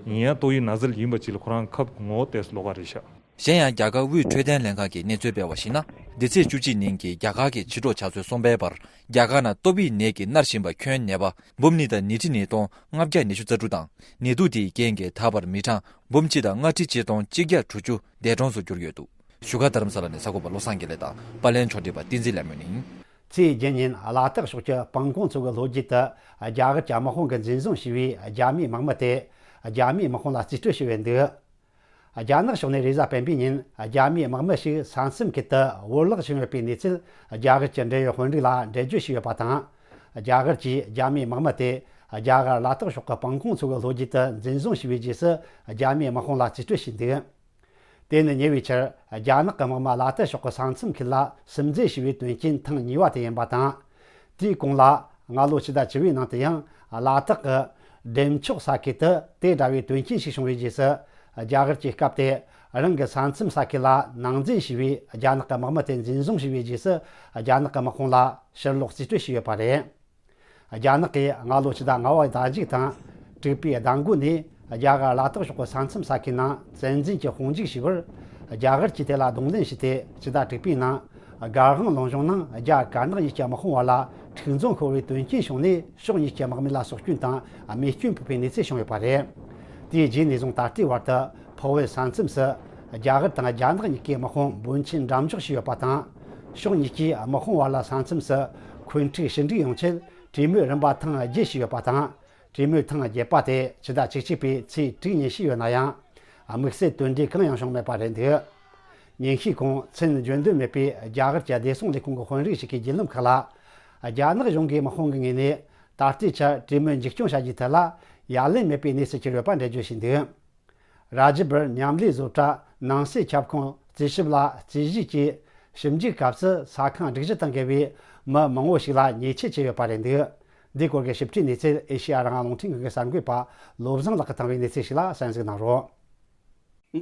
ཡིན་ཡང་ཏོག་དབྱིབས་ན་ཚ་ཡིན་པ་ཅིག་ལ་ཁོ་རང་ཁབ་ངོ་བོ་ཏོག་ཙམ་ལོགས་ཀ་རེད་ཤག། གཞན་ཡང་རྒྱ་གར་དབུས་འཕྲོད་བསྟེན་ལྷན་ཁང་གིས་གནས་ཚུལ་སྤེལ་བར་གཞིགས་ན། འདི་ཚེས་བཅུ་གཅིག་ཉིན་གྱི་རྒྱ་གར་གྱི་ཕྱི་དྲོ་ཆུ་ཚོད་གསུམ་པའི་བར་རྒྱ་གར་ནང་ཏོག་དབྱིབས་ནད་ཀྱིས་མནར་བཞིན་པ་ཁྱོན་ནད་པ་འབུམ་གཉིས་དང་ཉིས་ཁྲི་ཉིས་སྟོང་ལྔ་བརྒྱ་ཉི་ཤུ་རྩ་དྲུག་དང་། ནད་དུག་དེའི་རྐྱེན་གྱིས་ད་བར་མི་གྲངས་འབུམ་གཅིག་དང་ལྔ་ཁྲི་ཆིག་སྟོང་གཅིག་བརྒྱ་དྲུག་ཅུ་འདས་གྲོངས་སུ་གྱུར་ཡོད་འདུག། བཞུགས་སྒར་རྡ་རམ་ས་ལ་ནས་གསར་འགོད་པ་བློ་བཟང་དགེ་ལེགས་དང་། པར་ལེན་ཕྱོགས་སྒྲིག་པ་བསྟན་འཛིན་ལྷ་མོ་ཡིན། ཚེས་བརྒྱད་ཉིན་ལ་དྭགས་ཕྱོགས་ཀྱི་སྤང་གོང་མཚོ་གི་ལྷོ་རྒྱུད་དུ་རྒྱ་གར་གྱི་དམག་དཔུང་གིས་འཛིན་བཟུང་བྱས་པའི་རྒྱ་མིའི་དམག་མི་དེ་རྒྱ་མིའི་དམག་དཔུང་ལ་རྩིས་སྤྲོད་བྱས་ཡོད་འདུག། རྒྱ་ནག་ཕྱོགས་ནས་རེས་གཟའ་སྤེན་པའི་ཉིན་རྒྱ་མིའི་དམག་མི་ཞིག་ས་མཚམས་ཁུལ་དུ་བོར་བརླག་བྱུང་ཡོད་པའི་གནས་ཚུལ་རྒྱ་གར་གྱི་འབྲེལ་ཡོད་དཔོན་རིགས་ལ་འགྲེལ་བརྗོད་བྱས་ཡོད་པ་དང་། རྒྱ་གར་གྱིས་རྒྱ་མིའི་དམག་མི་དེ་རྒྱ་གར་ལ་དྭགས་ཕྱོགས་ཀྱི་སྤང་གོང་མཚོ་གི་ལྷོ་རྒྱུད་དུ་འཛིན་བཟུང་བྱས་པའི་རྗེས་སུ་རྒྱ་མིའི་དམག་དཔུང་ལ་རྩིས་སྤྲོད་བྱས་འདུག། དེ་ནི་ཉེ་བའི་ཆར་རྒྱ་ནག་གི་དམག་མི་ལ་དྭགས་ཕྱོགས་ཀྱི་ས་མཚམས་ཁུལ་ལ་སིམ་འཛུལ་བྱས་པའི་དོན་རྐྱེན་ཐེངས་གཉིས་པ་དེ་ཡིན་པ་དང་། དེའི་གོང་ལ་སྔ་ལོ་ཕྱི་ཟླ་བཅུ་པའི་ནང་དུ་ཡང་ལ་དྭགས་ཀྱི་འགྲེམས་ཆོག་ས་ཁུལ་དུ་དེ་འདྲ་བའི་དོན་རྐྱེན་ཞིག་བྱུང་བའི་རྗེས་སུ། རྒྱ་གར་གྱིས་སྐབས་དེ་རང་གི་ས་མཚམས་ས་ཁུལ་ལ་ནང་འཛུལ་བྱས་པའི་རྒྱ་ནག་གི་དམག་མི་དེ་འཛིན་བཟུང་བྱས་པའི་རྗེས་སུ། རྒྱ་ནག་གི་དམག་དཔུང་ལ་ཕྱིར་ལོག་རྩིས་སྤྲོད་བྱས་ཡོད་པ་རེད། རྒྱ་ནག་གིས་སྔ་ལོ་ཕྱི་ཟླ་ལྔ་པའི་ཟླ་མཇུག་དང་། དྲུག་པའི་ཟླ་མགོ་ནས་རྒྱ་གར་ལ་དྭགས་ཕྱོགས་ཀྱི་ས་མཚམས་ས་ཁུལ་ནང་བཙན་འཛུལ་གྱིས་དཔུང་འཇུག་བྱས་པར། རྒྱ་གར་གྱིས་དེ་ལ་གདོང་ལེན་བྱས་ཏེ། ཕྱི་ཟླ་དྲུག་པའི་ནང་སྒར་དབང་ལུང་གཤོང་ནང་རྒྱ་དཀར་ནག་གཉིས་ཀྱི་དམག་དཔུང་བར་ལ་འཁྲུག་འཛིང་ཤོར་བའི་དོན་རྐྱེན་བྱུང་ནས། ཕྱོགས་གཉིས་ཀྱི་དམག་མི་ལ་སྲོག་སྐྱོན་དང་རྨས་སྐྱོན་ཕོག་པའི་གནས་ཚུལ་བྱུང་ཡོད་པ་རེད། དེའི་རྗེས་ནས་བཟུང་ད་ལྟའི་བར་དུ་འཕགས་བོད་ས་མཚམས་སུ་རྒྱ་གར་དང་རྒྱ་ནག་གཉིས་ཀའི་དམག་དཔུང་འབོར་ཆེན་འགྲམ་འཇོག་བྱས་ཡོད་པ་དང་། ཕྱོགས་གཉིས་ཀྱི་དམག་དཔུང་བར་ལ་ས་མཚམས་སུ་འཁོན་འཁྲུག་ཞི་འགྲིག་ཡོང་ཆེད་གྲོས་མོལ་རིམ་པ་ཐེངས་བརྒྱད་བྱས་ཡོད་པ་དང་། གྲོས་མོལ་ཐེངས་བརྒྱད་པ་དེ་ཕྱི་ཟླ་བཅུ་གཅིག་པའི་ཚེས་དྲུག་ཉིན་བྱས་ཡོད་ན་ཡང་། དམིགས་བསལ་དོན་འབྲས་གང་ཡང་བྱུང་མེད་པ་རེད་འདུག། ཉིན་ཤས་གོང་མཚན་བརྗོད་འདོད་མེད་པའི་རྒྱ་གར་གྱི་བདེ་སྲུང་ལས་ཁུངས་ཀྱི་དཔོན་རིགས་ཤིག་གིས་བརྒྱུད་ལམ་ཁག་ལ། རྒྱ་ནག་གཞུང་གིས་དམག་དཔུང་གི་ངོས་ནས་ད་ལྟའི་ཆར་གྲོས་མོལ་མཇུག་སྐྱོང་བྱ་རྒྱུའི་ཐད་ལ་ཡ་ལན་མེད་པའི་གནས་སུ་གྱུར་ཡོད་པ་འགྲེལ་བརྗོད་བྱས་འདུག། ར་ཇི་བར་མཉམ་ལས་བཟོ་གྲྭ་ནང་སྲིད་ཁྱབ་ཁོངས་རྩིས་ཞིབ་ལ་རྩིས་ཞིབ་ཀྱིས་ཞིབ་འཇུག་སྐབས་སུ་ས་ཁང་སྒྲིག་གཞི་དང་འགལ་བའི་མི་མང་བོ་ཞིག་ལ་ཉེས་ཆད་བཅད་ཡོད་པ་རེད་འདུག། འདིའི་སྐོར་གྱི་ཞིབ་ཕྲའི་གནས་ཚུལ་ཨེ་ཤེ་ཡ་རང་དབང་རླུང་འཕྲིན་ཁང་གི་གསར་འགོད་པ་བློ་བཟང་ལགས་ཀྱིས་བཏང་བའི་གནས་ཚུལ་ཞིག་ལ་གསན་གཟིགས་གནང་རོགས།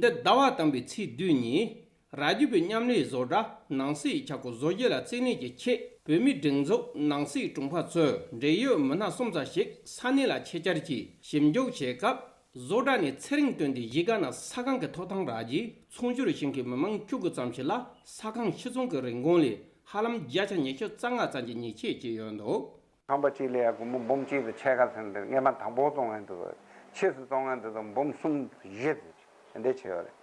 འདི་ཟླ་བ་དང་པོའི་ཚེས་བདུན་ཉིན། ར་ཇི་བའི་མཉམ་ལས་བཟོ་གྲྭ་ནང་སྲིད་ཁྱབ་ཁོངས་བཟོ་རྒྱུ་ལ་བརྩིས་ལེན་གྱི་ཆེད། བོད་མིའི་སྒྲིག་འཛུགས་ནང་སྲིད་དྲུང་འཕར་ཚོས་འབྲེལ་ཡོད་མི་སྣ་གསུམ་ཙམ་ཞིག་ས་གནས་ལ་ཆེད་བཅར་གྱིས་ཞིབ་འཇུག་བྱེད་སྐབས། བཟོ་གྲྭ་ནས་ཚེ་རིང་བསྟན་དེ་གཞིས་ཀ་ན་ས་ཁང་གི་ཐོབ་ཐང་རག་རྗེས། ཚོང་སྒྱུར་བྱེད་མཁན་མི་མང་བཅུ་དགུ་ཙམ་ཞིག་ལ་ས་ཁང་ཕྱིར་ཚོང་གི་རིན་གོང་ལས་ཧ་ལམ་བརྒྱ་ཆ་ཉི་ཤུ་རྩ་ལྔ་ཙམ་གྱི་ཉེས་ཆད་བཅད་ཡོད་འདུག། ཁང་པ་གཅིག་ལ་ཡ་སྒོར་མོ་འབུམ་གཅིག་དང་ཕྱེད་ཀ་ཟེར་འདི་སྔས་མ་དང་པོ་བཙོང་མཁན་དེ་ཚོ། ཕྱིས་སུ་བཙོང་མཁན་དེ་ཚོ་འབུམ་གསུམ་བཞི་དེ་འདྲ་བྱས་ཡོད་རེད།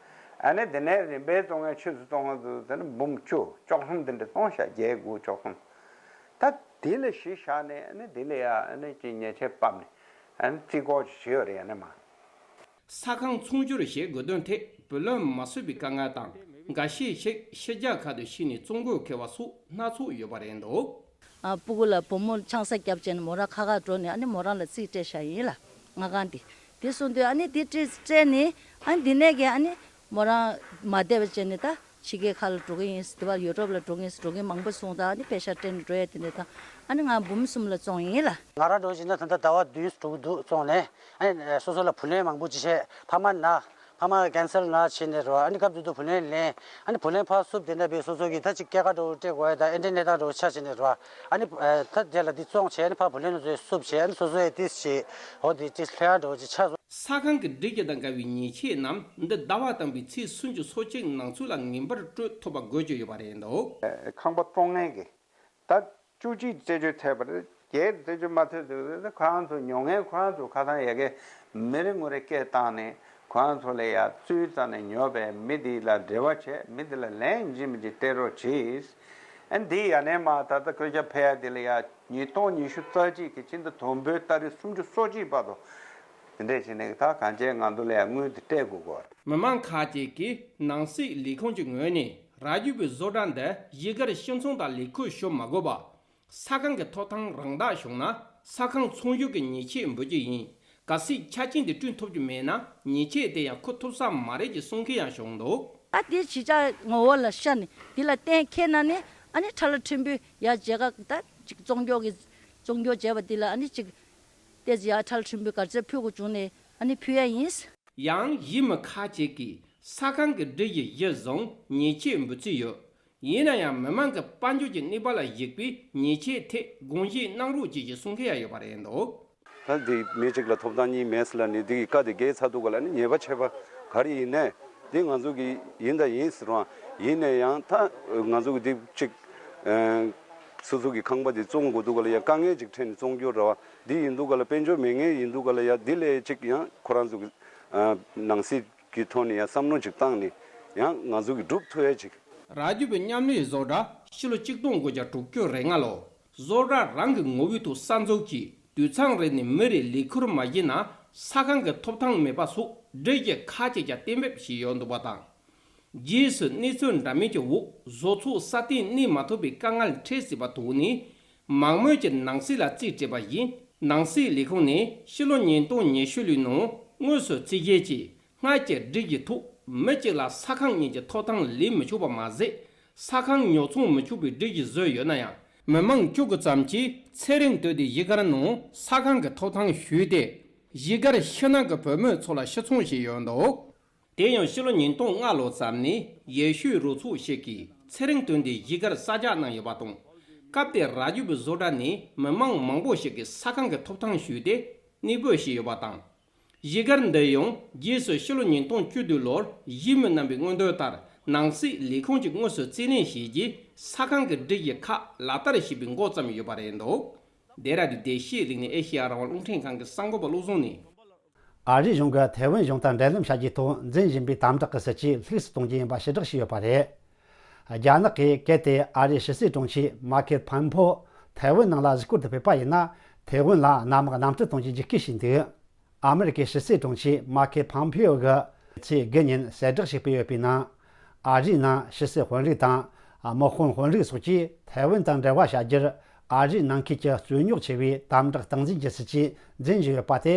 ཨ་ནི་དེ་ནས་རིམ་པས་བཙོང་མཁན་ཕྱིས་སུ་བཙོང་མཁན་དེ་ཚོ་དེ་ནི་འབུམ་བཅུ་བཅུ་གསུམ་དེ་འདྲ་བཙོང་ཤག་བརྒྱད་དགུ་བཅུ་གསུམ། ད་དེ་ལ་གཞི་བཞག་ནས་ཨ་ནི་དེ་ལ་ཡ་ཨ་ནི་ཅིག་ཉེས་ཆད་ཕབ་ནས་ཨ་ནི་རྩིས་འགོག་ཅིག་བྱས་ཡོད་རེད། ཨ་ནི་མ། ས་ཁང་ཚོང་སྒྱུར་བྱེད་དགོས་དོན་ཐད་བུ་ལོན་མ་སོན་པའི་དཀའ་ངལ་དང་། འགའ་ཤས་ཤིག་ཕྱི་རྒྱལ་ཁག་ཏུ་ཕྱིན་ནས་བཙོང་དགོས་འཁེལ་བ་སོགས་སྣ་ཚོགས་ཡོད་པ་རེད་འདུག། ཨ། སྤུ་གུ་ལ་བུ་མོ་ཆང་ས་བརྒྱབ་བྱས་ནས་མོ་རང་ཁ་ཁ་འགྲོ་ནས་ཨ་ནི་མོ་རང་ལ་རྩིས་སྤྲད་བཞག་ཡིན་ལ། མངགས་ཁང་དེ། དེ་སོང་དུས་ཨ་ནི་དེ་སྤྲད་སྤྲད་ནས་ཨ་ནི་དེ་ནས་གི་ཨ་ནི་མོ་རང་མ་བསྡད་པ་བྱས་ནས་ད་ཕྱི་རྒྱལ་ཁག་ལ་འགྲོ་གི་ཡིན། དེ་བར་ཡུ་རོབ་ལ་འགྲོ་གི་ཡིན། འགྲོ་མཁན་མང་པོ་སོང་། ད་ཨ་ནི་པེ་ཤ་སྤྲད་ནས་འགྲོ་ཡ་དེ་འདྲ་དང་། ཨ་ནི་ང་འབུམ་གསུམ་ལ་བཙོང་ཡིན་ལ། ང་རང་འགྲོ་བྱས་ན་ད་ལྟ་ཟླ་བ་བདུན་འགྲོ་གི་འདུག་བཙོང་ནས། ཨ་ནི་སོ་སོ་ལ་བུ་ལོན་མང་པོ་ཅིག་བྱས། ཕ་མ་ན། ཕ་མ་ཀན་སར་ན་བྱས་ནས་རེད་བ། ཨ་ནི་སྐབས་དེ་དུས་བུ་ལོན་ལེན། ཨ་ནི་བུ་ལོན་ཕར་བསུབ། དེ་འདྲ་བའི་སོ་སོ་གི་ད་ཅིག་སྐྱེད་ཀ་འདྲ་བོ་སྤྲད་དགོས་ཡ་ད་ཨེ་འདྲའི་གནས་སྟངས་འདྲ་བོ་ཆགས་བྱས་ནས་རེད་བ། ཨ་ནི་ད་དེ་ལ་འདི་བཙོང་བྱས། ཨ་ནི་ཕར་བུ་ལོན་ཚོ་བསུབ་བྱས། ཨ་ནི་སོ་སོ་ཡི་ཏིས་བྱས། འོ་དེ་ཏིས་ལྷོད་ཡ་འདྲ་བོ་ཅིག་ཆགས་སོང་། ས་ཁང་གི་སྒྲིག་གཞི་དང་འགལ་བའི་ཉེས་ཆད་རྣམས་འདི་ཟླ་བ་དང་པོའི་ཚེས་སུམ་ཅུ་སོ་གཅིག་ནང་ཚུད་ལ་ངེས་པར་སྤྲོད་ཐུབ་པ་དགོས་ཀྱི་ཡོད་པ་རེད་འདུག་ཁང་པ་བཙོང་མཁན་གྱིས་ད་བཅུ་གཅིག་རྩད་གཅོད་ཐེབས་པ་རེད། བརྒྱད་རྩད་གཅོད་མ་ཐེབས་དུས་ཁོ་རང་ཚོ་ཉོ་མཁན་ཁོ་རང་ཚོ་ཁ་སང་ཡ་གི་མི་རེ་ངོ་རེ་སྐད་བཏང་ནས་ཁོ་རང་ཚོ་ལ་ཡ་བཙུད་ཙམ་ནས་ཉོས་པའི་མི་འདི་ལ་འབྲེལ་བ་བྱས། མི་འདི་ལ་ལན་ཡིན་གཅིག་མིན་གཅིག་སྤྲད་རོགས་གྱིས། ཨ་འདི་ཡ་ནས་མ་ད་ལྟ་བཀོད་ཁྱབ་ཕེབས་ཡ་དེ་ལ་ཡ་ཉིས་སྟོང་ཉི་ཤུ་རྩ་གཅིག་གི་ཕྱི་ཟླ་དང་པོའི་ཏ་རིག་སུམ་ཅུ་སོ་གཅིག་བར་དུ་དེ་འདྲས་བྱས་ནས་ད་གང་བྱས་ང་ཚོ་ལ་ཡ་དངུལ་དེ་སྤྲད་དགོས་གོ། མི་མང་ཁག་ཅིག་གིས་ནང་སྲིད་ལས་ཁུངས་ཀྱི་ངོས་ནས་རག་གྱུར་པའི་བཟོ་གྲྭ་འདི་གཞིས་སྒར་ཕྱིར་ཚོང་དང་ལས་ཁུར་ཞུ་མ་དགོས་པ། ས་ཁང་གི་ཐོབ་ཐང་རང་བདག་བྱུང་ན་ས་ཁང་ཚོང་བཞག་གི་ཉེས་ཆད་འབུལ་རྒྱུ་ཡིན། གལ་སྲིད་ཆ་རྐྱེན་དེ་བསྐྲུན་ཐུབ་རྒྱུ་མེད་ན་ཉེས་ཆད་དེ་ཡང་འཁུར་ཐུབ་ས་མ་རེད་ཅེས་གསུང་མཁན་ཡང་བྱུང་འདུག་ད་དེ་གཞིས་ཆགས་ངོ་བོ་ལ་ཤར་ནས་དེ་ལ་གཏན་འཁེལ་ན་ནི་ཨ་ནི་ཁྲ་ལ་ཁྲིམས་དཔོན་ཡ་མཇལ་ཁ་ད་ཅིག་བཙོང་སྐྱོག་གི་བཙོང་སྐྱོག་བྱས་པ་དེ་ལ་ཨ་ནི་ཅིག་ཏེ་ཡ་ཁྲ་ལ་ཁྲིམས་དཔོན་ག་ཚོད་ཕུལ་དགོས་བྱུང་ནས་ཨ་ནི་ཕུལ་ཡ་ཡིན། ཡང་གཞིས་མི་ཁག་ཅིག་གིས་ས་ཁང་གི་སྒྲིག་གཞི་གཞིར་བཟུང་ཉེས་ཆད་འབུལ་རྩིས་ཡོད། ཡིན་ན་ཡང་མི་མང་གི་དཔལ་འབྱོར་གྱི་གནས་བབ་ལ་གཞིགས་པའི་ཉེས་ཆད་ཐད་དགོངས་བཞེས་གནང་རོགས་གྱིས་ཞེས་གསུང་མཁན་ཡང་ཡོད་པ་རེད་འདུག་ད་འདི་མི་གཅིག་ལ་ཐོབ་ཐང་གཉིས་མེད་ཟེར་ལབ་ནས་འདི་གི་བཀའ་དེ་འགལ་ཚར་འདུག་ག་ལབ་ནས་ཉེས་པ་ཆད་པ་ག་རེ་ཡིན་ནས་འདི་ང་ཚོ་གི་ཡིན་དང་ཡིན་ཟེར་བ་ཡིན་ནས་ཡང་ད་ང་ཚོ་གི་འདི་གཅིག་སོ་སོ་གི་ཁང་པ་འདི་བཙོང་དགོས་འདུག་ག་ལ་ཡ་དཀའ་ངལ་ཅིག་འཕྲད་ནས་བཙོང་རྒྱུ་རེད་བ། འདི་ཡིན་འདུག་ག་ལ་དཔལ་འབྱོར་མེད་མཁན་ཡིན་འདུག་ག་ལ་ཡ་འདི་ལས་གཅིག་ཡང་ཁོ་རང་ཚོ་གི་ནང་སྲིད་ཀྱི་ཐོག་ནས་ཡང་བསམ་བློ་ཅིག་བཏང་ནས་ཡང་ང་ཚོ་གི་སྒྲུབ་ཐུབ་ཡ་ཅིག་རག་གྱུར་པའི་མཉམ་ལས་བཟོ་གྲྭ་ཕྱི་ལོ་གཅིག་སྟོང་དགུ་བརྒྱ་དྲུག་ཅུ་རེ་ལྔ་ལོ་བཟོ་གྲྭ་རང་གི་ངོ་བོའི་ཐོག་གསར་འཛུགས་ཀྱིས་དུད་ཚང་རེ་ནས་མི་རེ་ལས་ཁུར་མ་བཞེས་ན་ས་ཁང་གི་ཐོབ་ཐང་མེད་པ་སོགས་སྒྲིག་གཞི་ཁག་ཅིག་ཀྱང་གཏན་འབེབས་བྱས་ཡོད་འདུག་པ་དང་། རྗེས་སུ་གནས་ཚུལ་འདྲ་མིན་གྱི་འོག་བཟོ་ཚོགས་སྲ་བརྟན་གནས་མ་ཐུབ་པའི་དཀའ་ངལ་འཕྲད་སྲིད་པ་དོགས་ནས་མང་མོས་ཀྱིས་ནང་སྲིད་ལ་རྩིས་སྤྲད་པ་ཡིན། ནང་སྲིད་ལས་ཁུངས་ནས་ཕྱི་ལོ་ཉིས་སྟོང་ཉི་ཤུ་ལོའི་ནང་དངོས་སུ་རྩིས་བཞེས་ཀྱིས། སྔར་གྱི་སྒྲིག་གཞི་ཐོག་མི་གཅིག་ལ་ས་ཁང་གཉིས་ཀྱི་ཐོབ་ཐང་ལེན་མི་ཆོག་པ་མ་ཟད། ས་ཁང་ཉོ་ཚོང་མི་ཆོག་པའི་སྒྲིག་གཞི་བཟོས་ཡོད་ན་ཡང་། མི་མང་བཅུ་དགུ་ཙམ་གྱིས་ཚེ་རིང་དོན་ལྡན་གཞིས་སྒར་ནང་ས་ཁང་གི་ཐོབ་ཐང་ཞུས་ཏེ། གཞིས་སྒར་ཕྱི་ནང་གི་བུད་མེད་ཚོ་ལ་ཕྱིར་ཚོང་བྱས་ཡོད་འདུག་དེ་ཡང་ཕྱི་ལོ་ཉིས་སྟོང་ལྔ་ལོ་ཙམ་ནས་ཡེ་ཤུའི་རུ་ཚོགས་ཤིག་གིས་ཚེ་རིང་དོན་ལྡན་གཞིས་སྒར་གསར་རྒྱག་གནང་ཡོད་པ་དང་། སྐབས་དེར་རག་གྱུར་པའི་བཟོ་གྲྭ་ནས་མི་མང་མང་པོ་ཞིག་གིས་ས་ཁང་གི་ཐོབ་ཐང་ཞུས་ཏེ་གནས་སྤོས་བྱས་ཡོད་པ་དང་། གཞིས་སྒར་འདི་ཡང་རྗེས་སུ་ཕྱི་ལོ་ཉིས་སྟོང་བཅུ་བདུན་ལོར་གཞིས་མི་རྣམ་པའི་མངོན་འདོད་ལྟར་ནང་སྲིད་ལས་ཁུངས་ཀྱིས་དངོས་སུ་རྩིས་ལེན་བྱས་རྗེས་ས་ཁང་གི་སྒྲིག་གཞི་ཁག་ལག་བསྟར་བྱས་པའི་འགོ་བརྩམས་ཡོད་པ་རེད་འདུག་ལྡེ་ར་ལྡུན་བདེ་སྐྱིད་གླིང་ནས་ཨེ་ཤེ་ཡ་རང་དབང་རླུང་འཕྲིན་ཁང་གི་གསར་འགོད་པ་བློ་བཟང་ནས། ཨ་རིའི་གཞུང་གིས་ཐའེ་ཝན་གཞུང་དང་འབྲེལ་ལམ་བྱ་རྒྱུའི་ཐོག་འཛིན་བཞིན་པའི་དམ་དྲག་གི་སྲིད་ཇུས་ལྷུགས་སུ་གཏོང་རྒྱུ་ཡིན་པ་ཕྱིར་བསྒྲགས་བྱས་ཡོད་པ་རེད། རྒྱ་ནག་གིས་གལ་ཏེ་ཨ་རིའི་ཕྱི་སྲིད་དྲུང་ཆེ་མ་ཁེལ་ཕམ་ཕོ་ཐའེ་ཝན་ནང་ལ་གཟིགས་སྐོར་དུ་ཕེབས་པ་ཡིན་ན་ཐའེ་ཝན་ལ་གནམ་དམག་གནམ་གྲུ་གཏོང་རྒྱུའི་འཇིགས་སྐུལ་བྱས་འདུག་ཨ་མེ་རི་ཀའི་ཕྱི་སྲིད་དྲུང་ཆེ་མ་ཁེལ་ཕམ་ཕིའོ་གིས་ཚེས་དགུ་ཉིན་གསལ་བསྒྲགས་ཤིག་སྤེལ་ཡོད་པའི་ནང་། ཨ་རིའི་ནང་ཕྱི་སྲིད་དཔོན་རིགས་དང་དམག་དཔོན་དཔོན་རིགས་སོགས་ཀྱིས་ཐའེ་ཝན་དང་འབྲེལ་བ་བྱ་རྒྱུར་ཨ་རིའི་ནང་ཁུལ་གྱི་རྩོད་རྙོག་ཆེ་བའི་དམ་དྲག་སྟངས་འཛིན་གྱི་སྲིད་ཇུས་འཛིན་བཞིན་ཡོད་པ་དེ།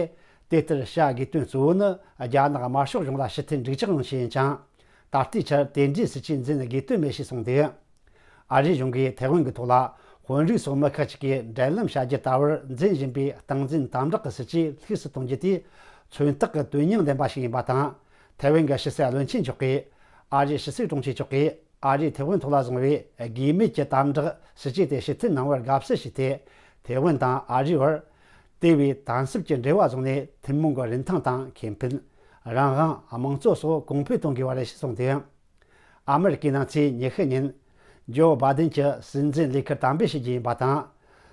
དེ་ལྟར་བྱ་དགོས་དོན་གཙོ་བོ་ནི་རྒྱ་ནག་དམར་ཤོག་གཞུང་ལ་ཕྱིར་འཐེན་འགྲིག་ཆགས་ཡོང་ཆེད་ཡིན་ཅིང་། ད་ལྟའི་ཆར་དེ་འདྲའི་སྲིད་ཇུས་འཛིན་དགོས་དོན་མེད་ཞེས་གསུངས་འདུག་ཨ་རིའི་གཞུང་གིས་ཐའེ་ཝན་གྱི་ཐོག་ལ་དཔོན་རིགས་སོགས་མི་ཁག་ཅིག་གིས་འབྲེལ་ལམ་བྱ་རྒྱུ་ལྟ་བུར་འཛིན་བཞིན་པའི་སྟངས་འཛིན་དམ་དྲག་གི་སྲིད་ཇུས་ལྷུགས་སུ་གཏོང་རྒྱུ་དེས་མཚོན་རྟགས་ཀྱི་དོན་སྙིང་ལྡན་པ་ཞིག་ཡིན་པ་དང་། ཐའེ་ཝན་གྱི་ཕྱི་སྲིད་བློན་ཆེན་མཆོག་གིས་ཨ་རིའི་ཕྱི་སྲིད་དྲུང་ཆེ་མཆོག་གིས་ཨ་རིས་ཐའེ་ཝན་ཐོག་ལ་བཟུང་བའི་དགོས་མེད་ཀྱི་དམ་དྲག་སྲིད་ཇུས་དེ་ཕྱིར་འཐེན་གནང་བར་དགའ་བསུ་ཞུས་ཏེ། ཐའེ་ཝན་དང་ཨ་རིའི་བར་དེ་བས་དམ་ཟབ་ཀྱི་འབྲེལ་བ་བཟུང་ནས་ཐུན་མོང་གི་རིན་ཐང་དང་ཁེ་ཕན། རང་དབང་། དམངས་གཙོ་སོགས་གོང་འཕེལ་གཏོང་དགོས་པ་རེད་ཞེས་གསུངས་ཏེ། ཨ་མེ་རི་ཀའི་ནང་ཚེས་ཉི་ཤུ་ཉིན་ཇོ་བྷ་དན་གྱི་སྲིད་འཛིན་ལས་ཁུར་དམ་འབུལ་ཞུ་རྒྱུ་ཡིན་པ་དང་།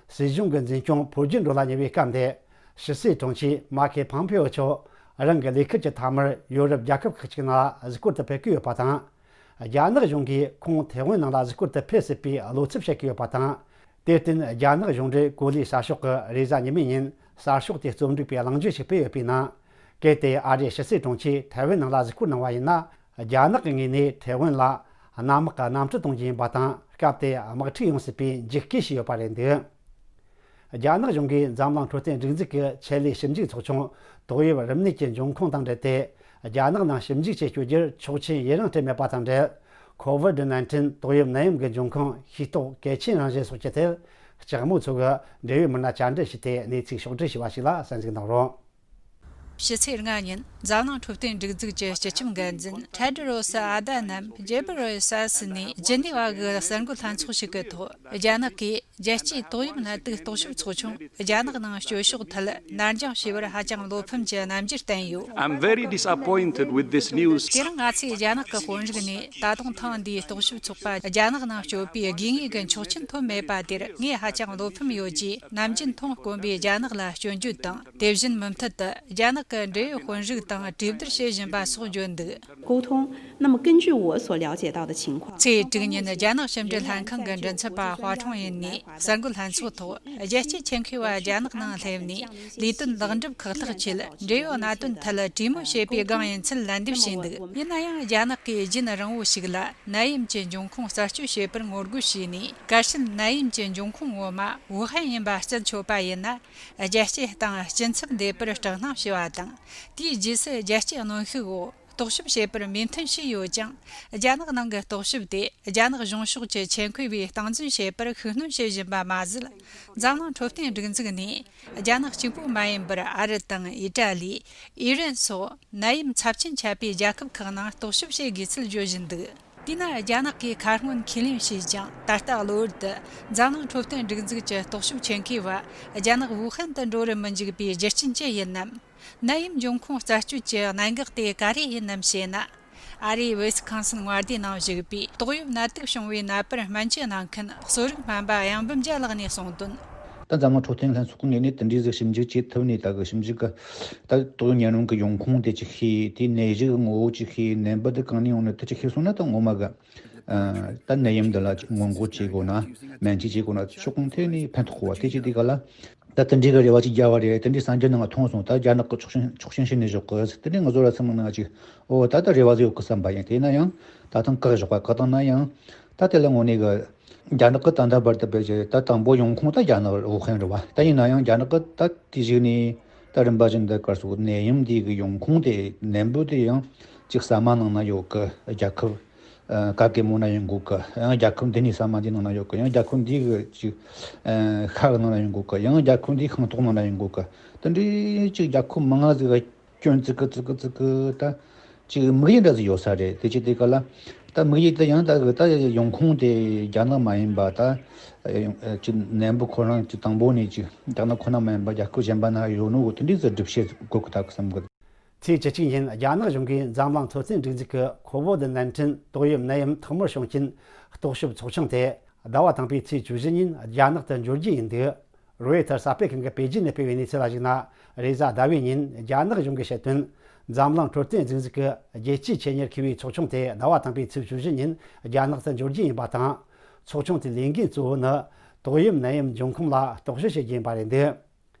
སྲིད་གཞུང་གི་འཛིན་སྐྱོང་འཕོ་འགྱུར་འགྲོ་ལ་ཉེ་བའི་སྐབས་འདིར་ཕྱི་སྲིད་དྲུང་ཆེ་མ་ཁེ་ཕམ་ཕེའོ་མཆོག་རང་གི་ལས་ཁུར་གྱི་མཐའ་མར་ཡོ་རོབ་རྒྱལ་ཁབ་ཁག་ཅིག་ནང་ལ་གཟིགས་སྐོར་དུ་ཕེབས་ཀྱི་ཡོད་པ་དང་། རྒྱ་ནག་གཞུང་གིས་ཁོང་ཐའེ་ཝན་ནང་ལ་གཟིགས་སྐོར་དུ་ཕེབས་སྲིད་པའི་བློ་འཚབ་བྱེད་ཀྱི་ཡོད་པ་དང་། དེར་བརྟེན་རྒྱ་ནག་གཞུང་འབྲེལ་གོ་ལའི་གསར་ཤོག་གིས་རེས་གཟའ་ཉི་མའི་ཉིན་གསར་ཤོག་དེ་རྩོམ་སྒྲིག་པའི་གླེང་བརྗོད་ཅིག་སྤེལ་ཡོད་པའི་ནང་། གལ་ཏེ་ཨ་རིའི་ཕྱི་སྲིད་དྲུང་ཆེ་ཐའེ་ཝན་ནང་ལ་གཟིགས་སྐོར་གནང་བ་ཡིན་ན། རྒྱ་ནག་གི་ངོས་ནས་ཐའེ་ཝན་ལ་གནམ་དམག་གི་གནམ་གྲུ་གཏོང་རྒྱུ་ཡིན་པ་དང་། སྐབས་དེར་དམག་འཁྲུག་ཡོང་སྲིད་པའི་འཇིགས་སྐུལ་ཞུས་ཡོད་པ་རེད་འདུག་རྒྱ་ནག་གཞུང་གིས་འཛམ་གླིང་འཕྲོད་བསྟེན་སྒྲིག་འཛུགས་ཀྱི་ཆེད་ལས་ཞིབ་འཇུག་ཚོགས་ཆུང་ཏོག་དབྱིབས་རིམས་ནད་ཀྱི་འབྱུང་ཁུངས་དང་འབྲེལ་ཏེ། རྒྱ་ནག་ནང་ཞིབ་འཇུག་བྱེད་སྐྱོད་རྒྱུར་ཆོག་མཆན་ཡུན་རིང་སྤྲད་མེད་པ་དང་འབྲེལ། ཁོ་ཝི་ཌི་ནའིན་ཊིན་ཏོག་དབྱིབས་ནད་ཡམས་ཀྱི་འབྱུང་ཁུངས་ཤེས་རྟོགས་གལ་ཆེན་རང་བཞིན་སོགས་ཀྱི་ཐད། ལྕགས་མོ་ཚོ་གིས་འབྲེལ་ཡོད་མི་སྣ་བཅར་འདྲི་བྱས་ཏེ་གནས་ཚུལ་ཕྱོགས་བསྒྲིགས་བྱས་པ་ཞིག་ལ་གསན་གཟིགས་གནང་རོགས། ཕྱི་ཚེས་ལྔ་ཉིན་འཛམ་གླིང་འཕྲོད་བསྟེན་སྒྲིག་འཛུགས་ཀྱི་སྤྱི་ཁྱབ་འགན་འཛིན་ཐེ་ཌོ་རོ་སི་ཨ་ད་ནམ་ཇེ་བྷི་རི་སི་ནས་ཇི་ནི་ཝ་གི་གསར་འགོད་ལྷན་ཚོགས་ཤིག་གི་ཐོག་རྒྱ་ནག་གིས་རྒྱལ་སྤྱིའི་ཏོག་དབྱིབས་ནད་དུག་རྟོག་ཞིབ་ཚོགས་ཆུང་རྒྱ་ནག་ནང་སྐྱོད་ཕྱོགས་ཐད་ནར་འགྱངས་བྱས་པར་ཧ་ཅང་བློ་ཕམ་གྱི་རྣམ་འགྱུར་བསྟན་ཡོད། I'm very disappointed with this news. དེ་རིང་ང་ཚོས་རྒྱ་ནག་གི་དཔོན་རིགས་ནས་ད་དུང་ཐེངས་འདིའི་རྟོག་ཞིབ་ཚོགས་པ་རྒྱ་ནག་ནང་སྐྱོད་པའི་དགོས་ངེས་ཀྱི་ཆོག་མཆན་ཐོབ་མེད་པ་དེར་ངས་ཧ་ཅང་བློ་ཕམ་ཡོད་ཅེས་ནམ་རྒྱུན་མཐོང་དཀོན་པའི་རྒྱ་ནག་ལ་སྐྱོན་བརྗོད་དང་། དེ་བཞིན་མུ་མཐུད་དུ་རྒྱ་ནག་གི་འབྲེལ་ཡོད་དཔོན་རིགས་དང་གྲོས་བསྡུར་བྱེད་བཞིན་པ་སོགས་བརྗོད་འདུག། 沟通。那么根据我所了解到的情况， ཚེས་དྲུག་ཉིན་རྒྱ་ནག་ཕྱི་འབྲེལ་ལྷན་ཁང་གི་མགྲིན་ཚབ་པ་ཧྭ་ཁྲུང་ཡིན་ནས་གསར་འགོད་ལྷན་ཚོགས་ཐོག་རྒྱལ་སྤྱིའི་ཆེད་མཁས་པ་རྒྱ་ནག་ནང་སླེབས་ནས་ལས་དོན་ལེགས་འགྲུབ་ཁག་ཐེག་ཆེད་འབྲེལ་ཡོད་གནད་དོན་ཐད་གྲོས་མོལ་བྱེད་པའི་སྒང་ཡིན་ཚུལ་ལན་འདེབས་བྱས་འདུག། ཡིན་ན་ཡང་རྒྱ་ནག་གིས་རྒྱུན་རིང་བོ་ཞིག་ལ་ནད་ཡམས་ཀྱི་འབྱུང་ཁུངས་རྩད་གཅོད་བྱེད་པར་ངོ་རྒོལ་བྱས་ནས། གལ་སྲིད་ནད་ཡམས་ཀྱི་འབྱུང་ཁུངས་ངོ་མ་ཝུ་ཧན་ཡིན་པ་རྩད་ཆོད་པ་ཡིན་ན། རྒྱལ་སྤྱིའི་སྟེང་སྐྱིན་ཚབ་འདེབས་པར་སྐྲག་སྣང་བྱས་པ་དང་། དེའི་རྗེས་སུ་རྒྱལ་སྤྱིའི་གནོན་ཤུགས་འོག་རྟོག་ཞིབ་བྱེད་པར་མོས་མཐུན་བྱས་ཡོད་ཀྱང་། རྒྱ་ནག་ནང་གི་རྟོག་ཞིབ་དེ་རྒྱ་ནག་གཞུང་ཕྱོགས་ཀྱི་ཆེད་མཁས་པས་སྟངས་འཛིན་བྱེད་པར་ཤུགས་སྣོན་བྱེད་བཞིན་པ་མ་ཟད། འཛམ་གླིང་འཕྲོད་བསྟེན་སྒྲིག་འཛུགས་ནས་རྒྱ་ནག་གཅིག་པུ་མ་ཡིན་པར་ཨ་རི་དང་ཨི་ཏྲ་ལི། ཨི་རན་སོགས་ནད་ཡམས་ཚབས་ཆེན་ཁྱབ་པའི་རྒྱལ་ཁབ་ཁག་ནང་རྟོག་ཞིབ་བྱེད་དགོས་ཚུལ་བརྗོད་བཞིན་འདུག། དེས་ན་རྒྱ་ནག་གིས་ཁ་སྔོན་ཁས་ལེན་བྱས་ཀྱང་། ད་ལྟ་གློ་བུར་དུ་འཛམ་གླིང་འཕྲོད་བསྟེན་སྒྲིག་འཛུགས་ཀྱི་རྟོག་ཞིབ་ཆེད་མཁས་པ་རྒྱ་ནག་ཝུ་ཧན་དུ་འགྲོ་རུ་མི་འཇུག་པའི་རྒྱུ་རྐྱེན་ཅི་ཡིན་ནམ། ནད་ཡམས་འབྱུང་ཁུངས་རྩད་གཅོད་ཀྱི་གནད་འགག་དེ་ག་རེ་ཡིན་ནམ་ཞེ་ན། ཨ་རིའི་ཝེ་སི་ཁོང་སིན་མངའ་སྡེ་ནང་བཞུགས་པའི་ཏོག་དབྱིབས་ནད་དུག་བྱུང་བའི་ནད་པར་སྨན་བཅོས་གནང་མཁན་གསོ་རིག་སྨན་པ་གཡང་འབུམ་རྒྱལ་ལགས་ནས་གསུངས་དོན། ད་འཛམ་གླིང་འཕྲོད་བསྟེན་ལྷན་ཚོགས་ཀྱི་ངོས་ནས་དེ་འདྲའི་ཟིག་ཞིབ་འཇུག་བྱེད་ཐུབ་ནས། ད་གི་ཞིབ་འཇུག་གི་ད་ཏོག་དབྱིབས་ཉེན་རུང་གི་ཡོང་ཁུངས་དེ་ཅིག་ཤེས། དེའི་ནད་གཞི་གི་ངོ་བོ་ཅིག་ཤེས། ནད་འབུ་དེ་གང་ནས་ཡོང་ནི་དེ་ཅིག་ཤེས་སོང་ན། ད་ངོ་མ་གི་ཨ་ད་ནད་ཡམས་འདི་ལ་སྔོན་འགོག་བྱེད་དགོས་ན། སྨན་བཅོས་བྱེད་དགོས་ན་ཕྱོགས་གང་ཐད་ནས་ཕན་ཐོགས་གོ་བ། དེ་བྱས་དུས་ག་ལ་ད་དེ་འདྲའི་གི་རེ་བ་ཅིག་རྒྱག་པ་རེད། དེ་འདྲའི་གསར་འགྱུར་ནང་མཐོང་སོང་། ད་རྒྱ་ནག་གི་ཆོག་མཆན་ཆོག་མཆན་ཞུས་ནས་བཞག་གི། དེ་འདྲའི་ང་ཚོ་ར་ཚང་མ་ནང་ཅིག་ཨོ་ད་ལྟ་རེ་བ་ཟིག་ཡོད་གི་བསམ་པ་ཡིན། དེ་ན་ཡང་ད་ཐེངས་བཀག་བཞག་པ་བཀག་བཏང་ན་ཡང་། ད་དེ་ལ་དངོས་གནས་གི་རྒྱ་ནག་གི་ད་ལྟ་བར་དུ་བེད་སྤྱད་ད་དང་པོ་ཡོང་ཁུངས་ད་རྒྱ་ནག་ཝུ་ཧན་རེད་བ། ད་ཡིན་ན་ཡང་རྒྱ་ནག་གི་ད་དེ་གཞུག་ནས་ད་རིམ་པ་བཞིན་དུ་གར་སོགས་ནད་ཡམས་འདི་གི་ཡོང་ཁུངས་དེ། ནད་འབུ་དེ་ཡང་ཅིག་ས་མ་ནང་ན་ཡོད་གི་རྒྱལ་ཁབ། ཨ་ག་གེ་མོ་ན་ཡོང་གོ་གི། ཡང་རྒྱལ་ཁབ་འདི་ནས་ས་མ་འདི་ནང་ན་ཡོད་གི། ཡང་རྒྱལ་ཁབ་འདི་གི་ཅིག་ཨ་ཤ་གི་ནང་ན་ཡོང་གོ་གི། ཡང་རྒྱལ་ཁབ་འདིའི་ཤིང་ཏོག་ནང་ན་ཡོང་གོ་གི། དེ་འདྲའི་ཅིག་རྒྱལ་ཁབ་མང་ང་ཟིག་གི་སྐྱོན་ཙི་གི་ཙི་གི་ཙི་གི་ད་ཅིག་དམིགས་ཡུལ་འདྲ་ཟིག་ཡོད་ས་རེད། དེ་ཅི་དེ་ག་ལ་ད་དམིགས་ཡུལ་དེ་ཡང་ད་གི་ད་ཡོང་ཁུངས་དེ་རྒྱ་ནག་མ་ཡིན་པ། ད་ཅིག་ནད་འབུ་ཁོ་རང་ཅིག་དང་པོ་ནས་ཅིག་རྒྱ་ནག་ཁོ་ན་མ་ཡིན་པ་རྒྱལ་ཁབ་གཞན་པ་ན་ཡོད་ནོ་གི། དེ་འདྲའི་ཟིག་སྒྲུབ་བྱེད་དགོས་གི་ད་གི་བསམ་གི། ཚེས་བཅུ་གཅིག་ཉིན་རྒྱ་ནག་གཞུང་གིས་འཛམ་གླིང་འཕྲོད་བསྟེན་སྒྲིག་འཛུགས་ཀྱི་ཁོ་ཝི་ཌི་ནའིན་ཊིན་ཏོག་དབྱིབས་ནད་ཡམས་ཐོག་མར་བྱུང་རྐྱེན་རྟོག་ཞིབ་ཚོགས་ཆུང་དེ་ཟླ་བ་དང་པོའི་ཚེས་བཅུ་བཞི་ཉིན་རྒྱ་ནག་ཏུ་འབྱོར་རྒྱུ་ཡིན་འདུག། རོའི་ཊར་གསར་སྤེལ་ཁང་གིས་པེ་ཅིན་ནས་སྤེལ་བའི་གནས་ཚུལ་ལ་གཞིགས་ན། རེས་གཟའ་ཟླ་བའི་ཉིན་རྒྱ་ནག་གཞུང་གིས་བཤད་དོན། འཛམ་གླིང་འཕྲོད་བསྟེན་སྒྲིག་འཛུགས་ཀྱི་རྒྱལ་སྤྱིའི་ཆེད་གཉེར་མཁས་པའི་ཚོགས་ཆུང་དེ་ཟླ་བ་དང་པོའི་ཚེས་བཅུ་བཞི་ཉིན་རྒྱ་ནག་ཏུ་འབྱོར་རྒྱུ་ཡིན་པ་དང་། ཚོགས་ཆུང་དེའི་ལས་འགན་གཙོ་བོ་ནི་ཏོག་དབྱིབས་ནད་ཡམས་འབྱུང་ཁུངས་ལ་རྟོག་ཞིབ་བྱེད་རྒྱུ་ཡིན་པ་རེད་འདུག།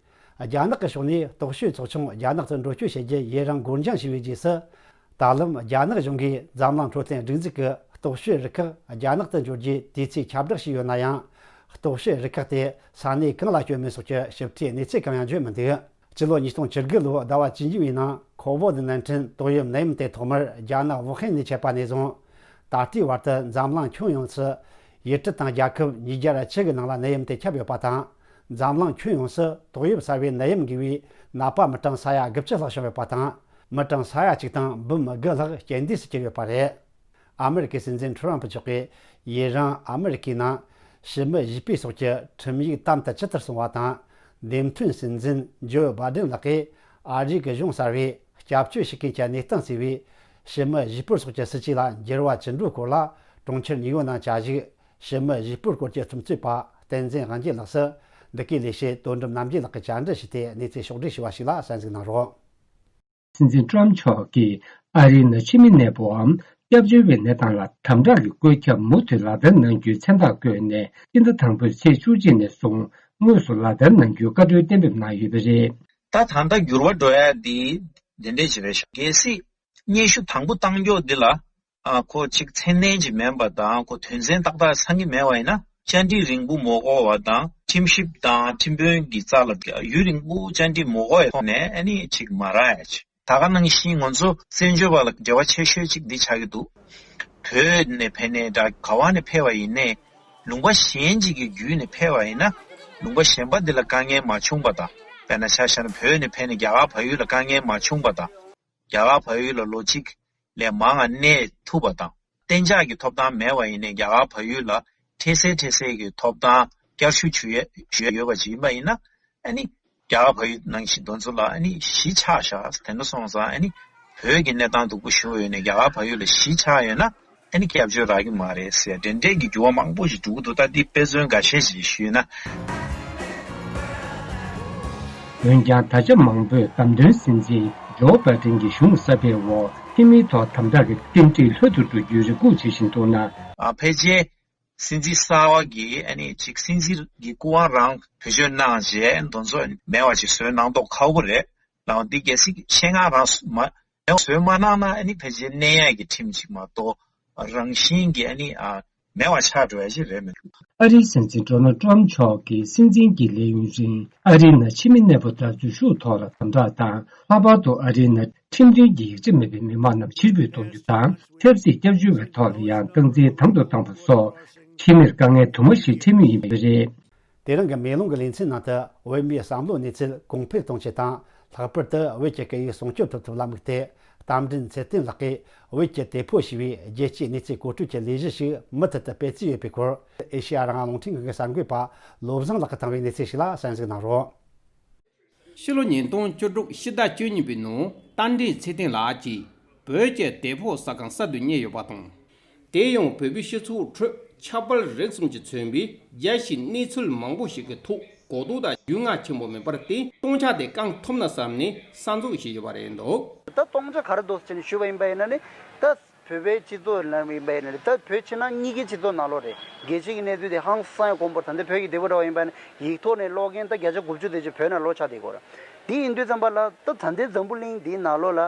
རྒྱ་ནག་གི་ཕྱོགས་ནས་རྟོག་ཞིབ་ཚོགས་ཆུང་རྒྱ་ནག་ཏུ་འགྲོ་སྐྱོད་བྱེད་རྒྱུ་ཡི་རང་འགོར་འགྱངས་བྱས་པའི་རྗེས་སུ། ད་ལམ་རྒྱ་ནག་གཞུང་གིས་འཛམ་གླིང་འཕྲོད་བསྟེན་སྒྲིག་འཛུགས་ཀྱི་རྟོག་ཞིབ་རུ་ཁག་རྒྱ་ནག་ཏུ་འབྱོར་རྒྱུའི་དུས་ཚིགས་ཁྱབ་བསྒྲགས་བྱས་ཡོད་ན་ཡང་། རྟོག་ཞིབ་རུ་ཁག་དེ་ས་གནས་གང་ལ་བསྐྱོད་མིན་སོགས་ཀྱི་ཞིབ་ཕྲའི་གནས་ཚུལ་གང་ཡང་བརྗོད་མི་འདུག། སྤྱི་ལོ་ཉིས་སྟོང་བཅུ་དགུ་ལོའི་ཟླ་བ་བཅུ་གཉིས་པའི་ནང་ཁོ་ཝི་ཌི་ནའིན་ཊིན་ཏོག་དབྱིབས་ནད་ཡམས་དེ་ཐོག་མར་རྒྱ་ནག་ཝུ་ཧན་ནས་ཁྱབ་པ་ནས་བཟུང་། ད་ལྟའི་བར་དུ་འཛམ་གླིང་ཁྱོན་ཡོངས་སུ་ཡུལ་གྲུ་དང་རྒྱལ་ཁབ་ཉིས་བརྒྱ་ར་བཅུ་གི་ནང་ལ་ནད་ཡམས་དེ་ཁྱབ་ཡོད་པ་དང་། འཛམ་གླིང་ཁྱོན་ཡོངས་སུ་ཏོག་དབྱིབས་གསར་བའི་ནད་ཡམས་འགོས་པའི་ནད་པ་མི་གྲངས་ས་ཡ་དགུ་བཅུ་ལྷག་བྱུང་ཡོད་པ་དང་། མི་གྲངས་ས་ཡ་གཅིག་དང་འབུམ་དགུ་ལྷག་རྐྱེན་འདས་སུ་གྱུར་ཡོད་པ་རེད། ཨ་མེ་རི་ཀའི་སྲིད་འཛིན་ཁྲོམ་རི་མཆོག་གིས་ཡུན་རིང་ཨ་མེ་རི་ཀའི་ནང་ཕྱི་མི་གཞིས་སྤོར་སོགས་ཀྱི་ཁྲིམས་ཡིག་དམ་དུ་ཇི་ལྟར་སོང་བ་དང་། འདེམས་ཐོན་སྲིད་འཛིན་ཇོ་བྷའི་ཌེན་ལགས་ཀྱིས་ཨ་རིའི་གཞུང་གསར་བས་སྐྱབས་བཅོལ་བྱེད་མཁན་གྱི་གནས་སྟངས་གཙོས་པའི་ཕྱི་མི་གཞིས་སྤོར་སོགས་ཀྱི་སྲིད་ཇུས་ལ་འགྱུར་བ་ཇི་འགྲོ་སྐོར་ལ། གྲོང་ཁྱེར་ནིའུ་ཡོག་ནང་བཅའ་བཞུགས་ཕྱི་མི་གཞིས་སྤོར་སྐོར་གྱི་རྩོམ་རྩོད་པ་བསྟན་འཛིན་དབང་རྒྱལ་ལགས་སུ། འདི་གའི་ལས་བྱེད་དོན་གྲུབ་རྣམ་རྒྱལ་ལགས་ཀྱིས་བཅར་འདྲི་ཞུས་ཏེ་གནས་ཚུལ་ཕྱོགས་བསྒྲིགས་ཞུས་པ་ཞིག་ལ་གསན་གཟིགས་གནང་རོགས། སྲིད་འཛིན་ཀྲམ་མཆོག་གིས་ཨ་རིའི་ནང་ཕྱི་མི་གནས་སྤོའམ་སྐྱབས་བཅོལ་བའི་གནས་སྟངས་ལ་དམ་དྲག་གི་བཀོད་ཁྱབ་མུ་མཐུད་ལག་བསྟར་གནང་རྒྱུའི་མཚན་རྟགས་བཀོད་ནས། སྤྱི་ཟླ་དང་པོའི་ཚེས་བཅུ་གཅིག་ནས་བཟུང་དངོས་སུ་ལག་བསྟར་གནང་རྒྱུའི་བཀའ་འཁྲོལ་གཏན་འབེབས་གནང་ཡོད་པ་རེད། ད་ད་ལྟ་འགྱུར་བ་འགྲོ་ཡ་འདི་འདི་འདྲས་ཅིག་རེད་ཤག། གལ་སྲིད་སྙན་ཞུ་དང་པོ་བཏང་ཕྱོགས་འདི་ལ། ཨ་ཁོ་གཅིག་མཚན་ལྡན་ཅིག་མིན་པ་དང་། ཁོ་དོན་ཚན་ཏག་ཏག་ཚང་གི་མེད་པ་ཡིན་ན། བཅར་འདྲི་རིང་པོ་མ་དགོས་པ་དང་། ཁྲིམས་ཞིབ་དང་ཁྲིམས་དཔོན་གྱི་རྩ་ལ་ཡུན་རིང་པོ་བཅར་འདྲི་མ་དགོས་པའི་ཐོག་ནས་ཨ་ནི་ཅིག་མ་རག་ཡ་ཅིག། ད་ག་ནང་བཞིན་ང་ཚོ་བཙན་བྱོལ་བ་ལ་འབྲེལ་བ་ཆེ་ཤོས་ཅིག་འདི་ཆགས་ཀྱི་འདུག། བོད་ནས་ཕེབས་ནའི་འདྲ། ག་བ་ནས་ཕེབས་པ་ཡིན་ནའི། ལུང་པ་གཞན་ཅིག་གི་བརྒྱུད་ནས་ཕེབས་པ་ཡིན་ན། ལུང་པ་གཞན་པ་འདི་ལ་དཀའ་ངལ་མ་བྱུང་པ་དང་ དཔེར་ན་ཆ་བཞག་ན་བོད་ནས་ཕེབས་ནས་རྒྱ་གར་བལ་ཡུལ་ལ་དཀའ་ངལ་མ་བྱུང་པ་དང་། རྒྱ་གར་བལ་ཡུལ་ལ་ལོ་གཅིག་ལས་མང་བ་གནས་ཐུབ་པ་དང་། གཏན་འཇགས་ཀྱི་ཐོབ་ཐང་མེད་པ་ཡིན་ནའི་རྒྱ་གར་བལ་ཡུལ་ལ་འཕྲལ་སེལ་འཕྲལ་སེལ་གྱི་ཐོབ་ཐང་བསྐྱར་ཞུ་ཞུ་ཡ་ཞུ་ཡ་ཡོད་པ་ཅིག་ཡིན་པ་ཡིན་ན། ཨ་ནི་རྒྱ་གར་བལ་ཡུལ་ནང་བཞིན་དེ་ཚོ་ལ་ཨ་ནི་གཞིས་ཆགས་བཞག་དེ་འདྲ་སོང་ཙང་། ཨ་ནི་བོད་ཀྱི་གནས་སྟངས་སྡུག་པོ་ཞུ་ཡོད་ནའི་རྒྱ་གར་བལ་ཡུལ་ལ་གཞིས་ཆགས་ཡོད་ན། ཨ་ནི་སྐྱབས་བཅོལ་རག་གི་མ་རེད་ཟེར་དེ་འདྲའི་གི་འགྱུར་བ་མང་པོ་ཞིག་འགྲོ་གི་འདུག་ད་འདི་དཔེ་མཚོན་འགའ་ཤས་ཤིག་ཞུས་ན། འོན་ཀྱང་ད་ཆ་མང་པོས་བདམས་ཐོན་སྲིད་འཛིན་ཇོ་བྷའི་ཌེན་གྱི་གཞུང་གསར་པའི་འོག་འཐུས་མིའི་ཐོག་དམ་དྲག་གི་རྟེན་འབྲེལ་ལྷོད་དུ་འགྲོ་རྒྱུའི་རེ་སྒུག་བྱེད་བཞིན་འདུག་ན། ཨ་ཕལ་ཆེར་སྲིད་འཛིན་གསར་བ་གིས་ཨ་ནི་ཅིག་སྲིད་འཛིན་གྱི་སྐུ་དབང་རང་བེད་སྤྱོད་གནང་རྗེས་དེ་ཚོ་མེད་པ་ཅིག་བཟོས་གནང་མདོག་ཁ་པོ་རེད། ལའང་འདི་གལ་སྲིད་ཆེད་མངགས་རང་མ་བཟོས་མ་གནང་ན། ཨ་ནི་ཕལ་ཆེར་གནས་ཡག་གི་ཁྲིམས་ཅིག་མ་གཏོགས་རང་བཞིན་གྱིས་ཨ་ནི་ཨ་མེད་པ་ཆགས་འགྲོ་ཡ་ཅིག་རེད་མི་འདུག་ཨ་རིའི་སྲིད་འཛིན་ཌོ་ནལ་ཊམ་མཆོག་གིས་སྲིད་འཛིན་གྱི་ལས་ཡུན་རིང་ཨ་རིའི་ནང་ཕྱི་མི་གནས་སྤོ་དང་འཛུལ་ཞུགས་ཐོག་ལ་དམ་དྲག་དང་། ལྷག་པར་དུ་ཨ་རིའི་ནང་ཁྲིམས་མཐུན་གྱི་ཡིག་ཆ་མེད་པའི་མི་མང་རྣམས་ཕྱིར་འབུད་གཏོང་རྒྱུ་དང་། ཆབ་སྲིད་སྐྱབས་བཅོལ་བའི་ཐོག་ལ་ཡང་སྟངས་འཛིན་དམ་དུ་བཏང་པ་སོགས་ཕྱི་མིར་དཀའ་ངལ་དུ་མ་ཞིག་འཕྲད་མུས་ཡིན་པ་རེད། དེ་རིང་གི་མེ་ལོང་གི་ལེ་ཚན་ནང་དུ་བོད་མིའི་བསམ་བློ་གནས་ཚུལ་གོང་འཕེལ་གཏོང་ཆེད་དང་། ལྷག་པར་དུ་བོད་ཀྱི་སྐད་ཡིག་སྲུང་སྐྱོབ་ཐུབ་ཐབས་ལ་དམིགས་ཏེ། རྟ་མགྲིན་ཚེ་བརྟན་ལགས་ཀྱིས་བོད་ཀྱི་དེ་ཕོ་ཞེས་པའི་རྒྱལ་སྤྱིའི་གནས་ཚུལ་གོ་སྒྲིག་གི་ལས་གཞི་ཞིག་མུ་མཐུད་དུ་སྤེལ་རྩིས་ཡོད་པའི་སྐོར། ཨེ་ཤེ་ཡ་རང་དབང་རླུང་འཕྲིན་ཁང་གི་གསར་འགོད་པ་བློ་བཟང་ལགས་ཀྱིས་བཏང་བའི་གནས་ཚུལ་ཞིག་ལ་གསན་གཟིགས་གནང་རོགས། ཕྱི་ལོ་ཉིས་སྟོང་བཅུ་དྲུག་ཕྱི་ཟླ་བཅུ་གཉིས་པའི་ནང་རྟ་མགྲིན་ཚེ་བརྟན་ལགས་ཀྱིས་བོད་ཀྱི་དེ་ཕོ་གསར་ཁང་གསར་དུ་གཉེར་ཡོད་པ་དང་། དེ་ཡང་བོད་པའི་སྤྱི་ཚོགས་ཁྲོད་ཁྱབ་སྤེལ་རིགས་གསུམ་གྱིས་མཚོན་པའི་རྒྱལ་སྤྱིའི་གནས་ཚུལ་མང་པོ་ཞིག་གི་ཐོག་གོ་རྟོགས་དང་རྒྱུས་མངའ་ཆེན་པོ་མེད་པར་བརྟེན། སྟོང་ཆ་དེ་བསྐང་ཐུབ་ན་བསམ་ནས་གསར་འཛུགས་བྱས་ཡོད་པ་རེད་འདུག་ད་སྟོང་ཆ་ག་རེ་འདུག་ཟེར་ནས་ཞུས་པ་ཡིན་པ་ཡིན་ན་ནི། ད་བོད་པའི་སྤྱི་ཚོགས་ནང་ཡིན་པ་ཡིན་ན་ནི། ད་བོད་ཕྱི་ནང་གཉིས་ཀའི་སྤྱི་ཚོགས་ནང་ལོགས་རེད། རྒྱལ་སྤྱི་གི་གནས་ཚུལ་དེ་ཧང་སང་ཡང་དགོངས་པར། ད་ལྟ་བོད་ཀྱི་དེ་པོ་འདྲ་བ་ཡིན་པ་ཡིན་ན་ཡིག་ཐོག་ནས་ཀློག་མཁན་ད་བརྒྱ་ཆ་དགུ་བཅུ་དེ་ཅིག་བོད་ནང་ལོགས་ཆགས་བསྡད་ཡོད་རེད། དེ་ཡིན་དུས་ཙམ་པ་ལ་ད་ད་ལྟའི་འཛམ་བུ་གླིང་འདིའི་ནང་ལོགས་ལ་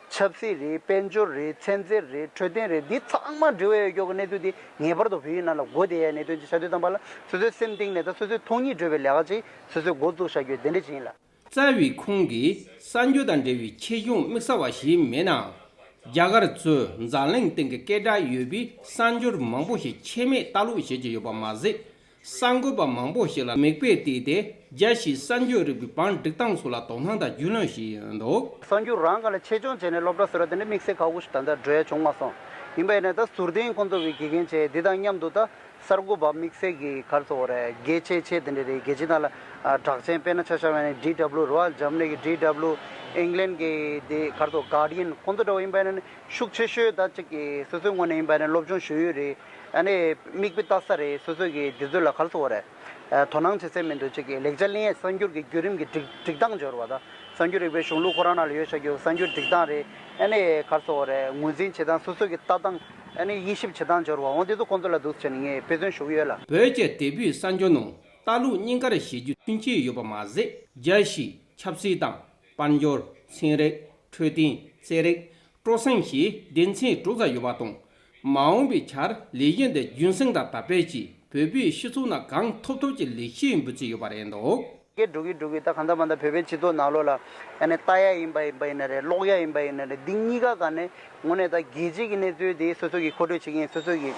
ཆབ་སྲིད་རེད། དཔལ་འབྱོར་རེད། ཚན་རྩལ་རེད། འཕྲོད་བསྟེན་རེད། འདི་ཚང་མ་འབྲེལ་བ་ཡོད་རྒྱུ་གི་གནས་ཚུལ་དེ་ངེས་པར་དུ་བོད་ཡིག་ནང་ལ་དགོས་བསྡད་ཡའི་གནད་དོན་ཅིག་ཆགས་དུས་ཙམ་པ་ལ། སོ་སོའི་སེམས་གཏིང་ནས་ད་སོ་སོའི་ཐུགས་ཉིད་སྒྲུབ་པའི་ལས་ཀ་ཅིག་སོ་སོས་འགོ་བཙུགས་བཞག་རྒྱུ་དེ་འདྲ་ཅིག་ཡིན་ལ། རྩ་བའི་ཁོང་གིས་གསར་འགྱུར་དང་འབྲེལ་བའི་ཆེད་སྦྱོང་དམིགས་བསལ་བ་ཞིག་མེད་ནའང་། རྒྱ་གར་གཙོས་འཛམ་གླིང་སྟེང་གི་སྐད་གྲགས་ཡོད་པའི་གསར་འགྱུར་མང་པོ་ཞིག་ཆད་མེད་ལྟ་ཀློག་བྱེད་ཀྱི་ཡོད་པ་མ་ཟད། གསར་འགོད་པ་མང་པོ་ཞིག་ལ་མིག་དཔེ་བལྟས་ཏེ་རྒྱལ་སྤྱིའི་གསར་འགྱུར་རིག་པའི་བང་སྒྲིག་སྟངས་སོགས་ལ་དོ་སྣང་དང་རྒྱུས་ལོན་བྱས་ཡོད་འདུག་གསར་འགྱུར་རང་སྒང་ལ་ཆེད་སྦྱོང་བྱས་ནས་སློབ་གྲྭ་ཟེར་བ་དེ་འདྲ་དམིགས་བསལ་ཁག་པོ་ཞིག་ད་ལྟ་འགྲོ་ཡ་བྱུང་མ་སོང་། ཡིན་པ་ཡིན་ན་ད་ཟུར་བསྟེན་ཁོང་ཚོ་གི་དགེ་རྒན་བྱས། འདི་དང་མཉམ་དུ་ད་གསར་འགོད་པ་དམིགས་བསལ་གྱི་ག་རེ་ཟེར་དགོས་རེད། དགེ་ཆེ་ཆེ་དེ་འདྲ་རེད། རྒྱལ་སྤྱི་ནང་ལ་ཨ་གྲགས་ཅན། དཔེར་ན་ཆ་བཞག་པ་ཡིན་ན་ཌི་ཌབ་ལུ་རོ་ཡལ་འཇར་མ་ནི་གི་ཌི་ཌབ་ལུ། ཨིང་ལན་གྱི་དེ་ག་རེ་ཟེར་དགོས། གར་ཌི་ཡན། ཁོང་ཚོ་འདྲ་བོ་ཡིན་པ་ཡིན་ན་ནི་ཤུགས་ཆེ་ཤོས་ད་ཅིག་གི་སོ་སོའི་ངོས་ནས་ཡིན་པ་ཡིན་ན་སློབ་སྦྱོང་ཞུ་ཡུལ་རེད། ཨ་ནི་མིག་དཔེ་ལྟ་ས་རེད། སོ་སོ་གི་དེ་ཚོ་ལ་ག་རེ་ཟེར་དགོས་རེད། ཨ་དོ་སྣང་བྱེད་ས་མི་འདུག་ཅིག་གི་ལེགས་ཆ་ལེན་ཡས་གསར་འགྱུར་གྱི་བརྒྱུད་རིམ་གྱི་སྒྲིག་སྒྲིག་སྟངས་འབྱོར་བ་དང་། གསར་འགྱུར་རིག་པའི་གཞུང་ལུགས་ཁོ་རང་ནང་ལ་ཡོད་བཞག་རྒྱུ་གསར་འགྱུར་སྒྲིག་སྟངས་རེད། ཨ་ནི་ག་རེ་ཟེར་དགོས་རེད། ངོས་འཛིན་བྱེད་སྟངས། སོ་སོ་གི་ལྟ་སྟངས། ཨ་ནི་དབྱེ་ཞིབ་བྱེད་སྟངས་འབྱོར་བ། འོ་དེ་ཚོ་ཁོང་ཚོ་ལ་འདུག་བྱས་ནས་ངས་དཔེ་མཚོན་ཞུ་གི་ཡོད་ལ། བོད་ཀྱི་དེ་ཕོའི་གསར་འགྱུར་ནང་ལྟ་ཀློག་གཉིས་ཀར་བྱེད་རྒྱུ་མཐུན་རྐྱེན་ཡོད་པ་མ་ཟད། རྒྱལ་སྤྱིའི་ཆབ་སྲིད་དང་། དཔལ་འབྱོར། ཚན་རིག། འཕྲོད་བསྟེན། རྩེད་རིགས། སྤྲོ་སེམས་ཞེས་སྡེ་ཚན་དྲུག་ཙམ་ཡོད་པ་དང་། མ་འོངས་པའི་ཆར་ལས་གཞི་འདི་རྒྱུན་སྲིང་དང་དར་སྤེལ་གྱིས་བོད་པའི་སྤྱི་ཚོགས་ནང་གང་ཐུབ་ཐུབ་ཀྱི་ལེགས་སྐྱེས་འབུལ་རྩིས་ཡོད་པ་རེད་འདུག་སྐད་འགྲོ་གི་འགྲོ་གི་ད་གང་ལྟར་མ་ལྟར་བོད་པའི་སྤྱི་ཚོགས་ནང་ལོགས་ལ་ཨ་ནི་ལྟ་ཡ་ཡིན་པ་ཡིན་པ་ཡིན་ན་རེད། ཀློག་ཡ་ཡིན་པ་ཡིན་ན་རེད། འདི་གཉིས་ཀ་སྒང་ནས་དངོས་གནས་ད་རྒྱལ་སྤྱིའི་གནས་ཚུལ་དེ་སོ་སོ་གིས་མཁོ་སྤྲོད་བྱེད་ཀྱི་ཡིན། སོ་སོ་གིས་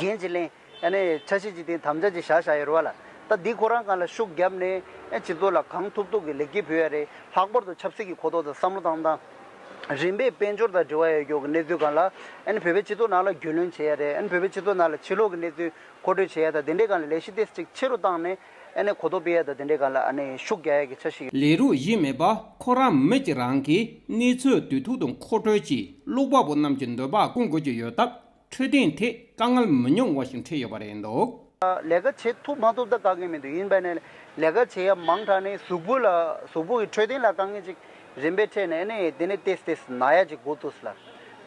འགན་ཅིག་ལེན། ཨ་ནི་འཆར་གཞི་ཅིག་བཏིང་། དམ་བཅའ་ཅིག་བཞག་བཞག་ཡོད་རེད་བ་ལ། ད་འདི་ཁོ་རང་སྒང་ལ་ཤུགས་བརྒྱབ་ནས་ཨ་སྤྱི་ཚོགས་ལ་གང་ཐུབ་ཐུབ་ཀྱི་ལེགས་སྐྱེས་ཕུལ་ཡ་རེད། ལྷག་པར་དུ་ཆབ་སྲིད་ཀྱི་གོ་རྟོགས་དང་བསམ་བློ་བཏང་སྟངས། རིམ་པས་དཔལ་འབྱོར་དང་འབྲེལ་བ་ཡོད་རྒྱུ་གི་གནས་ཚུལ་སྒང་ལ་ཨ་ནི་བོད་པའི་སྤྱི་ཚོགས་ནང་ལ་རྒྱུས་ལོན་བྱེད་ཡ་རེད། ཨ་ནི་བོད་པའི་སྤྱི་ཚོགས་ནང་ལ་ཕྱི་ལོགས་ཀྱི་གནས་ཚུལ་མཁོ་སྤྲོད་བྱེད་ཡ་དང་། དེ་འདྲའི་སྒང་ལ་ལས་གཞི་ཏོག་ཙམ་ཅིག་ཆེ་རུ་བཏང་ནས་ཨ་ནི་གོ་རྟོགས་སྤེལ་ཡ་དང་། དེ་འདྲའི་སྒང་ལ་ཨ་ནི་ཤུགས་རྒྱག་ཡ་གི་འཆར་གཞི་ཡོད། ལས་རོགས་ཡིན་མིན་པ་ཁོ་རང་མི་གཅིག་རང་གིས་གནས་ཚུལ་དུས་ཐོག་ཏུ་མཁོ་སྤྲོད་ཀྱིས་ཀློག་པ་པོ་རྣམས་ཀྱི་འདོད་པ་སྐོང་དགོས་ཀྱི་ཡོད་སྟབས། འཕྲོད་བསྟེན་ཐད་དཀའ་ངལ་མི་ཉུང་བ་ཞིག་འཕྲད་ཡོད་པ་རེད་འདུག་ལས་ཀ་བྱེད་ཐུབ་མ་ཐུབ་ད་དཀའ་ངལ་མི་འདུག་ཡིན་པ་ནས་ལས་ཀ་བྱེད་ཡ་མང་དྲགས་ནས་གཟུགས་པོ་ལ། གཟུགས་པོ་གི་འཕྲོད་བསྟེན་ལ་དཀའ་ངལ་ཅིག་རིམ་པས་འཕྲད་ནས། ཨ་ནི་དེ་ནས་ཏེས་ཏེས་ན་ཡ་ཅིག་འགོ་ཚུགས་སོང་ལ།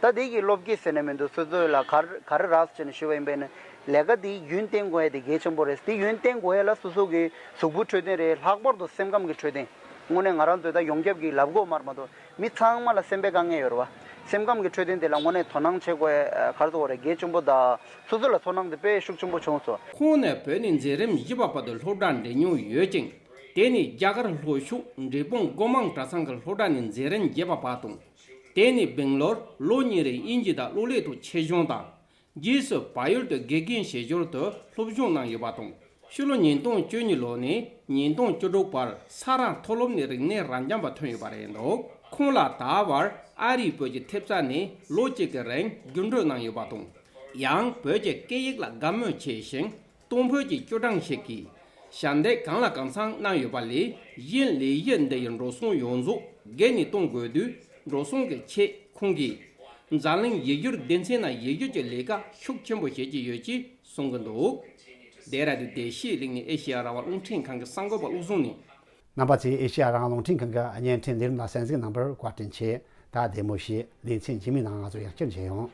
ད་དེ་གི་བློ་སྐྱེད་ཟེར་ན་མི་འདུག་སོ་སོ་ལ་ག་རེ་ག་རེ་རག་སོང་ཟེར་ནས་ཞུས་པ་ཡིན་པ་ནས། ལས་ཀ་དེ་ཡུན་བརྟན་དགོས་ཡ་དེ་གལ་ཆེན་པོ་རེད། དེ་ཡུན་བརྟན་དགོས་ཡ་ལ་སོ་སོ་གི་གཟུགས་པོའི་འཕྲོད་བསྟེན་རེད། ལྷག་པར་དུ་སེམས་ཁམས་ཀྱི་འཕྲོད་བསྟེན། དངོས་གནས་ང་རང་ཚོས་ད་ཡོངས་ཁྱབ་ཀྱི་ལབ་དགོས་མ་རེད་མ་གཏོགས། མི་ཚང་མ་ལ་སེམས་པའི་དཀའ་ངལ་ཡོད་རེད་བ། སེམས་ཁམས་ཀྱི་འཕྲོད་བསྟེན་དེ་ལ་དངོས་གནས་དོ་སྣང་བྱེད་དགོས་ཡ་ག་རེ་ཟེར་དགོས་རེད། གལ་ཆེན་པོ་དང་། སོ་སོ་ལ་ཚོར་སྣང་དེ་དཔེ་ཤུགས་ཆེན་པོ་བྱུང་སོང་། ཁོང་ནི་བོད་ནས་མཛད་རིམ་བཞི་པ་བར་དུ་སློབ་གྲྭ་འགྲིམས་མྱོང་ཡོད་ཅིང་། དེ་ནས་རྒྱ་གར་ལྷོ་ཕྱོགས་འབྲས་སྤུངས་སྒོ་མང་གྲྭ་ཚང་གི་སློབ་གྲྭ་ནས་མཛད་རིམ་བརྒྱད་པ་བར་དང་། དེ་ནས་སྦེང་ལོར་ལོ་གཉིས་རིང་དབྱིན་ཇི་དང་གློག་ཀླད་ཐོག་ཆེད་སྦྱོང་དང་། རྗེས་སུ་བལ་ཡུལ་དུ་དགེ་རྒན་བྱེད་ཞོར་དུ་སློབ་སྦྱོང་གནང་ཡོད་པ་དང་། ཕྱི་ལོ་ཉིས་སྟོང་བཅུ་གཉིས་ལོ་ནས་ཉིས་སྟོང་བཅུ་དྲུག་བར་ས་རཱ་མཐོ་སློབ་ནས་རིག་གནས་རབ་འབྱམས་པ་ཐོན་ཡོད་པ་རེད་འདུག་ཁོང་ལ་ད་བར་ཨ་རིའི་བོད་ཀྱི་ཐེབས་རྩ་ནས་ལོ་གཅིག་གི་རིང་རྒྱུགས་སྤྲོད་གནང་ཡོད་པ་དང་། ཡང་བོད་ཀྱི་སྐད་ཡིག་ལ་དགའ་མོས་ཆེ་ཞིང་། གཏོང་ཕོད་ཀྱི་སྐྱོ་གྲངས་ཤིག་གིས་ཞལ་འདེབས་གང་ལ་གང་འཚམ་གནང་ཡོད་པ་ལས། གཞན་ལས་གཞི་འདི་ཡི་འགྲོ་སོང་ཡོངས་རྫོགས་སྒེར་ནས་གཏོང་དགོས་དུས། འགྲོ་སོང་གི་ཆེད་ཁོང་གིས་འཛམ་གླིང་ཡིག་སྒྱུར་སྡེ་ཚན་ནང་ཡིག་སྒྱུར་གྱི་ལས་ཀ་ཤུགས་ཆེན་པོ་བྱེད་ཀྱི་ཡོད་ཅེས་གསུང་གི་འདུག་དེ་ར་དུ་བདེ་སྐྱིད་གླིང་ནས་ཨེ་ཤེ་ཡ་རང་དབང་རླུང་འཕྲིན་ཁང་གི་གསར་འགོད་པ་བློ་བཟང་ནས། རྣམ་པ་ཚོས་ཨེ་ཤེ་ཡ་རང་དབང་རླུང་འཕྲིན་ཁང་གི་བརྙན་འཕྲིན་ལས་རིམ་ལ་གསན་གཟིགས་གནང་བར་བཀའ་དྲིན་ཆེ། ད་བདེ་མོ་བྱོས། ལེ་ཚན་རྗེས་མའི་ནང་ང་ཚོ་ཡང་བསྐྱར་མཇལ་ཡོང་།